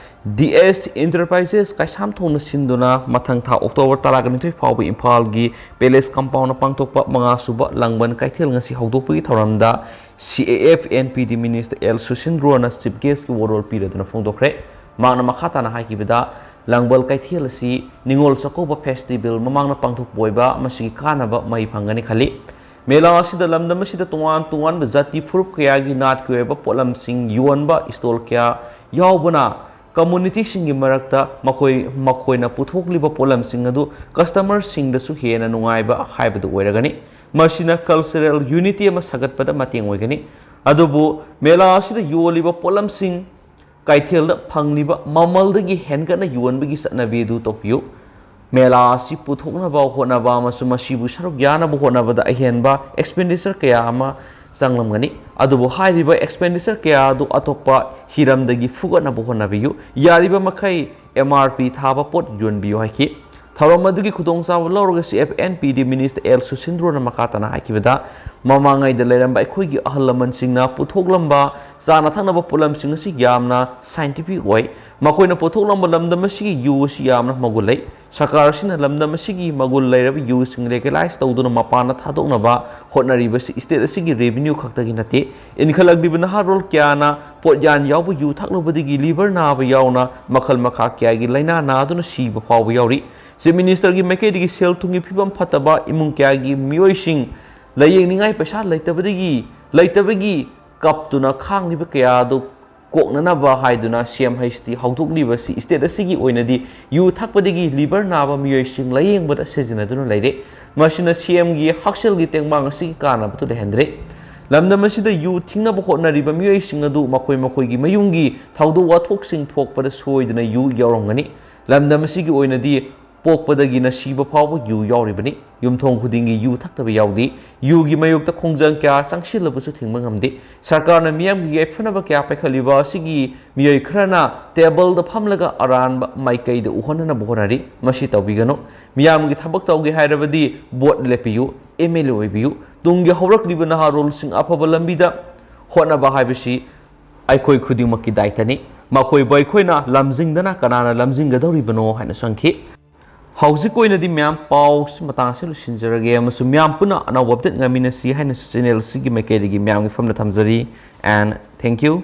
ꯗꯤ ꯑꯦꯁ ꯏꯟꯇꯔꯄ꯭ꯔꯥꯏꯖꯦꯁ ꯀꯩꯁꯥꯝꯊꯣꯡꯅ ꯁꯤꯟꯗꯨꯅ ꯃꯊꯪ ꯊꯥ ꯑꯣꯛꯇꯣꯕꯔ ꯇꯔꯥꯒ ꯅꯤꯊꯣꯏ ꯐꯥꯎꯕ ꯏꯝꯐꯥꯜꯒꯤ ꯄꯦꯂꯦꯁ ꯀꯝꯄꯥꯎꯟꯗ ꯄꯥꯡꯊꯣꯛꯄ ꯃꯉꯥ ꯁꯨꯕ ꯂꯥꯡꯕꯟ ꯀꯩꯊꯦꯜ ꯉꯁꯤ ꯍꯧꯗꯣꯛꯄꯒꯤ ꯊꯧꯔꯝꯗ ꯁꯤ A F N P D minister L ꯁꯨꯁꯤꯟꯗ꯭ꯔꯣꯅ chief ꯒꯦꯁꯀꯤ ꯋꯥꯔꯣꯜ ꯄꯤꯔꯗꯨꯅ ꯐꯣꯡꯗꯣꯛꯈ꯭ꯔꯦ꯫ ꯃꯍꯥꯛꯅ ꯃꯈꯥ ꯇꯥꯅ ꯍꯥꯏꯈꯤꯕꯗ, ꯂꯥꯡꯕꯟ ꯀꯩꯊꯦꯜ ꯑꯁꯤ ꯅꯤꯉꯣꯜ ꯆꯥꯛꯀꯧꯕ ꯐꯦꯁꯇꯤꯚꯦꯜ ꯃꯃꯥꯡꯗ ꯄꯥꯡꯊꯣꯛꯄ ꯑꯣꯏꯕ ꯃꯁꯤꯒꯤ ꯀꯥꯟꯅꯕ ꯃꯍꯩ ꯐꯪꯒꯅꯤ ꯈꯜꯂꯤ꯫ ꯃꯦꯂꯥ ꯑꯁꯤꯗ ꯂꯝꯗꯝ ꯑꯁꯤꯗ ꯇꯣꯉꯥꯟ ꯇꯣꯉꯥꯟꯕ ꯖꯥꯇꯤ ꯐꯨꯔꯨꯞ ꯀꯌꯥꯒꯤ ꯅꯥꯠꯀꯤ ꯑꯣꯏꯕ ꯄꯣꯠꯂꯝꯁꯤꯡ ꯌꯣꯟꯕ ꯏꯁꯇꯣꯜ ꯀꯌꯥ ꯌꯥꯎꯕꯅ ꯀꯝꯃꯨꯅꯤꯇꯤꯁꯤꯡꯒꯤ ꯃꯔꯛꯇ ꯃꯈꯣꯏ, ꯃꯈꯣꯏꯅ ꯄꯨꯊꯣꯛꯂꯤꯕ ꯄꯣꯠꯂꯝꯁꯤꯡ ꯑꯗꯨ ꯀꯁꯇꯃꯔꯁꯤꯡꯗꯁꯨ ꯍꯦꯟꯅ ꯅꯨꯡꯉꯥꯏꯕ ꯍꯥꯏꯕꯗꯨ ꯑꯣꯏꯔꯒꯅꯤ꯫ ꯃꯁꯤꯅ ꯀꯜꯆꯔꯦꯜ ꯌꯨꯅꯤꯇꯤ ꯑꯃ ꯁꯥꯒꯠꯄꯗ ꯃꯇꯦꯡ ꯑꯣꯏꯒꯅꯤ꯫ ꯑꯗꯨꯕꯨ ꯃꯦꯂꯥ ꯑꯁꯤꯗ ꯌꯣꯜꯂꯤꯕ ꯄꯣꯠꯂꯝꯁꯤꯡ ꯀꯩꯊꯦꯜꯗ ꯐꯪꯂꯤꯕ ꯃꯃꯜꯗꯒꯤ ꯍꯦꯟꯒꯠꯅ ꯌꯣꯟꯕꯒꯤ ꯆꯠꯅꯕꯤ ꯑꯗꯨ ꯇꯣꯛꯄꯤꯌꯨ꯫ ꯃꯦꯂꯥ ꯑꯁꯤ ꯄꯨꯊꯣꯛꯅꯕ ꯍꯣꯠꯅꯕ ꯑꯃꯁꯨꯡ ꯃꯁꯤꯕꯨ ꯁꯔꯨꯛ ꯌꯥꯅꯕ ꯍꯣꯠꯅꯕꯗ ꯑꯍꯦꯟꯕ ꯑꯦꯛꯁꯄꯦꯟꯗꯤꯆꯔ ꯀꯌꯥ ꯑꯃ ꯆꯪꯂꯝꯒꯅꯤ, ꯑꯗꯨꯕꯨ ꯍꯥꯏꯔꯤꯕ ꯑꯦꯛꯁꯄꯦꯟꯗꯤꯆꯔ ꯀꯌꯥ ꯑꯗꯨ ꯑꯇꯣꯞꯄ ꯍꯤꯔꯝꯗꯒꯤ ꯐꯨꯒꯠꯅꯕ ꯍꯣꯠꯅꯕꯤꯌꯨ꯫ ꯌꯥꯔꯤꯕ ꯃꯈꯩ ꯑꯦꯝ ꯑꯥꯔ ꯄꯤ ꯊꯥꯕ ꯄꯣꯠ ꯌꯣꯟꯕꯤꯌꯨ ꯍꯥꯏꯈꯤ꯫ ꯊꯧꯔꯝ ꯑꯗꯨꯒꯤ ꯈꯨꯗꯣꯡꯆꯥꯕ ꯂꯧꯔꯒ ꯁꯤ ꯑꯦꯐ ꯑꯦꯟ ꯄꯤ ꯗꯤ ꯃꯤꯅꯤꯁꯇꯔ ꯑꯦꯜ ꯁꯨꯁꯤꯟꯗ꯭ꯔꯣꯅ ꯃꯈꯥ ꯇꯥꯅ ꯍꯥꯏꯈꯤꯕꯗ, ꯃꯃꯥꯡꯉꯩꯗ ꯂꯩꯔꯝꯕ ꯑꯩꯈꯣꯏꯒꯤ ꯑꯍꯜ ꯂꯃꯟꯁꯤꯡꯅ ꯄꯨꯊꯣꯛꯂꯝꯕ ꯆꯥꯅ ꯊꯛꯅꯕ ꯄꯣꯠꯂꯝꯁꯤꯡ ꯑꯁꯤ ꯌꯥꯝꯅ ꯁꯥꯏꯟꯇꯤꯐꯤꯛ ꯑꯣꯏ꯫ ꯃꯈꯣꯏꯅ ꯄꯨꯊꯣꯛꯂꯝꯕ ꯂꯝꯗꯝ ꯑꯁꯤꯒꯤ ꯌꯨ ꯑꯁꯤ ꯌꯥꯝꯅ ꯃꯒꯨꯟ ꯂꯩ꯫ ꯁꯔꯀꯥꯔ ꯑꯁꯤꯅ ꯂꯝꯗꯝ ꯑꯁꯤꯒꯤ ꯃꯒꯨꯟ ꯂꯩꯔꯕ ꯌꯨꯁꯤꯡ ꯂꯤꯒꯦꯂꯥꯏꯖ ꯇꯧꯗꯨꯅ ꯃꯄꯥꯟꯗ ꯊꯥꯗꯣꯛꯅꯕ ꯍꯣꯠꯅꯔꯤꯕꯁꯤ ꯁ꯭ꯇꯦꯠ ꯑꯁꯤꯒꯤ ꯔꯦꯚꯤꯅ꯭ꯌꯨ ꯈꯛꯇꯒꯤ ꯅꯠꯇꯦ, ꯏꯟꯈꯠꯂꯛꯂꯤꯕ ꯅꯍꯥꯔꯣꯜ ꯀꯌꯥꯅ ꯄꯣꯠꯌꯥꯟ ꯌꯥꯎꯕ ꯌꯨ ꯊꯛꯂꯨꯕꯗꯒꯤ ꯂꯤꯚꯔ ꯅꯥꯕ ꯌꯥꯎꯅ ꯃꯈꯜ ꯃꯈꯥ ꯀꯌꯥꯒꯤ ꯂꯥꯏꯅꯥ ꯅꯥꯗꯨꯅ ꯁꯤꯕ ꯐꯥꯎꯕ ꯌꯥꯎꯔꯤ꯫ ꯆꯤꯐ ꯃꯤꯅꯤꯁꯇꯔꯒꯤ ꯃꯥꯏꯀꯩꯗꯒꯤ ꯁꯦꯜ ꯊꯨꯝꯒꯤ ꯐꯤꯕꯝ ꯐꯠꯇꯕ ꯏꯃꯨꯡ ꯀꯌꯥꯒꯤ ꯃꯤꯑꯣꯏꯁꯤꯡ ꯂꯥꯌꯦꯡꯅꯤꯡꯉꯥꯏ ꯄꯩꯁꯥ ꯂꯩꯇꯕꯗꯒꯤ, ꯂꯩꯇꯕꯒꯤ ꯀꯞꯇꯨꯅ ꯈꯥꯡꯂꯤꯕ ꯀꯌꯥ ꯑꯗꯨ ꯀꯣꯛꯅꯅꯕ ꯍꯥꯏꯗꯨꯅ ꯁꯤ ꯑꯦꯝ ꯍꯩꯆ ꯗꯤ ꯍꯧꯗꯣꯛꯂꯤꯕꯁꯤ ꯁ꯭ꯇꯦꯠ ꯑꯁꯤꯒꯤ ꯑꯣꯏꯅꯗꯤ ꯌꯨ ꯊꯛꯄꯗꯒꯤ ꯂꯤꯚꯔ ꯅꯥꯕ ꯃꯤꯑꯣꯏꯁꯤꯡ ꯂꯥꯌꯦꯡꯕꯗ ꯁꯤꯖꯤꯟꯅꯗꯨꯅ ꯂꯩꯔꯦ꯫ ꯃꯁꯤꯅ ꯁꯤ ꯑꯦꯝꯒꯤ ꯍꯛꯁꯦꯜꯒꯤ ꯇꯦꯡꯕꯥꯡ ꯑꯁꯤꯒꯤ ꯀꯥꯟꯅꯕꯗꯨ ꯂꯩꯍꯟꯗ꯭ꯔꯦ꯫ ꯂꯝꯗꯝ ꯑꯁꯤꯗ ꯌꯨ ꯊꯤꯡꯅꯕ ꯍꯣꯠꯅꯔꯤꯕ ꯃꯤꯑꯣꯏꯁꯤꯡ ꯑꯗꯨ ꯃꯈꯣꯏ ꯃꯈꯣꯏꯒꯤ ꯃꯌꯨꯝꯒꯤ ꯊꯧꯗꯣꯛ ꯋꯥꯊꯣꯛꯁꯤꯡ ꯊꯣꯛꯄꯗ ꯁꯣꯏꯗꯅ ꯌꯨ ꯌꯥꯎꯔꯝꯒꯅꯤ꯫ ꯂꯝꯗꯝ ꯑꯁꯤꯒꯤ ꯑꯣꯏꯅꯗꯤ ꯄꯣꯛꯄꯗꯒꯤꯅ ꯁꯤꯕ ꯐꯥꯎꯕ ꯌꯨ ꯌꯥꯎꯔꯤꯕꯅꯤ꯫ ꯌꯨꯝꯊꯣꯡ ꯈꯨꯗꯤꯡꯒꯤ ꯌꯨ ꯊꯛꯇꯕ ꯌꯥꯎꯗꯦ꯫ ꯌꯨꯒꯤ ꯃꯥꯌꯣꯛꯇ ꯈꯣꯡꯖꯪ ꯀꯌꯥ ꯆꯪꯁꯤꯜꯂꯕꯁꯨ ꯊꯤꯡꯕ ꯉꯝꯗꯦ꯫ ꯁꯔꯀꯥꯔꯅ ꯃꯤꯌꯥꯝꯒꯤ ꯌꯥꯏꯐꯅꯕ ꯀꯌꯥ ꯄꯥꯏꯈꯠꯂꯤꯕ ꯑꯁꯤꯒꯤ ꯃꯤꯑꯣꯏ ꯈꯔꯅ ꯇꯦꯕꯜꯗ ꯐꯝꯂꯒ ꯑꯔꯥꯟꯕ ꯃꯥꯏꯀꯩꯗ ꯎꯍꯟꯅꯅꯕ ꯍꯣꯠꯅꯔꯤ꯫ ꯃꯁꯤ ꯇꯧꯕꯤꯒꯅꯨ꯫ ꯃꯤꯌꯥꯝꯒꯤ ꯊꯕꯛ ꯇꯧꯒꯦ ꯍꯥꯏꯔꯕꯗꯤ ꯚꯣꯠ ꯂꯦꯞꯄꯤꯌꯨ, ꯑꯦꯝ ꯑꯦꯜ ꯑꯦ ꯑꯣꯏꯕꯤꯌꯨ꯫ ꯇꯨꯡꯒꯤ ꯍꯧꯔꯛꯂꯤꯕ ꯅꯍꯥꯔꯣꯜꯁꯤꯡ ꯑꯐꯕ ꯂꯝꯕꯤꯗ ꯍꯣꯠꯅꯕ ꯍꯥꯏꯕꯁꯤ ꯑꯩꯈꯣꯏ ꯈꯨꯗꯤꯡꯃꯛꯀꯤ ꯗꯥꯏꯇꯅꯤ꯫ ꯃꯈꯣꯏꯕꯨ ꯑꯩꯈꯣꯏꯅ ꯂꯝꯖꯤꯡꯗꯅ ꯀꯅꯥꯅ ꯂꯝꯖꯤꯡꯒꯗꯧꯔꯤꯕꯅꯣ ꯍꯥꯏꯅ ꯍꯪꯈꯤ꯫ ꯍꯧꯖꯤꯛ ꯑꯣꯏꯅꯗꯤ ꯃꯌꯥꯝ ꯄꯥꯎꯁꯤ ꯃꯇꯥꯡ ꯑꯁꯤ ꯂꯣꯏꯁꯤꯟꯖꯔꯒꯦ ꯑꯃꯁꯨꯡ ꯃꯌꯥꯝ ꯄꯨꯟꯅ ꯑꯅꯧꯕ ꯑꯞꯗꯦꯠ ꯉꯥꯏꯃꯤꯟꯅꯁꯤ ꯍꯥꯏꯅꯁꯨ ꯆꯦꯅꯦꯜꯁꯤꯒꯤ ꯃꯥꯏꯀꯩꯗꯒꯤ ꯃꯌꯥꯝꯒꯤ ꯃꯐꯝꯗ ꯊꯝꯖꯔꯤ꯫ And thank you꯫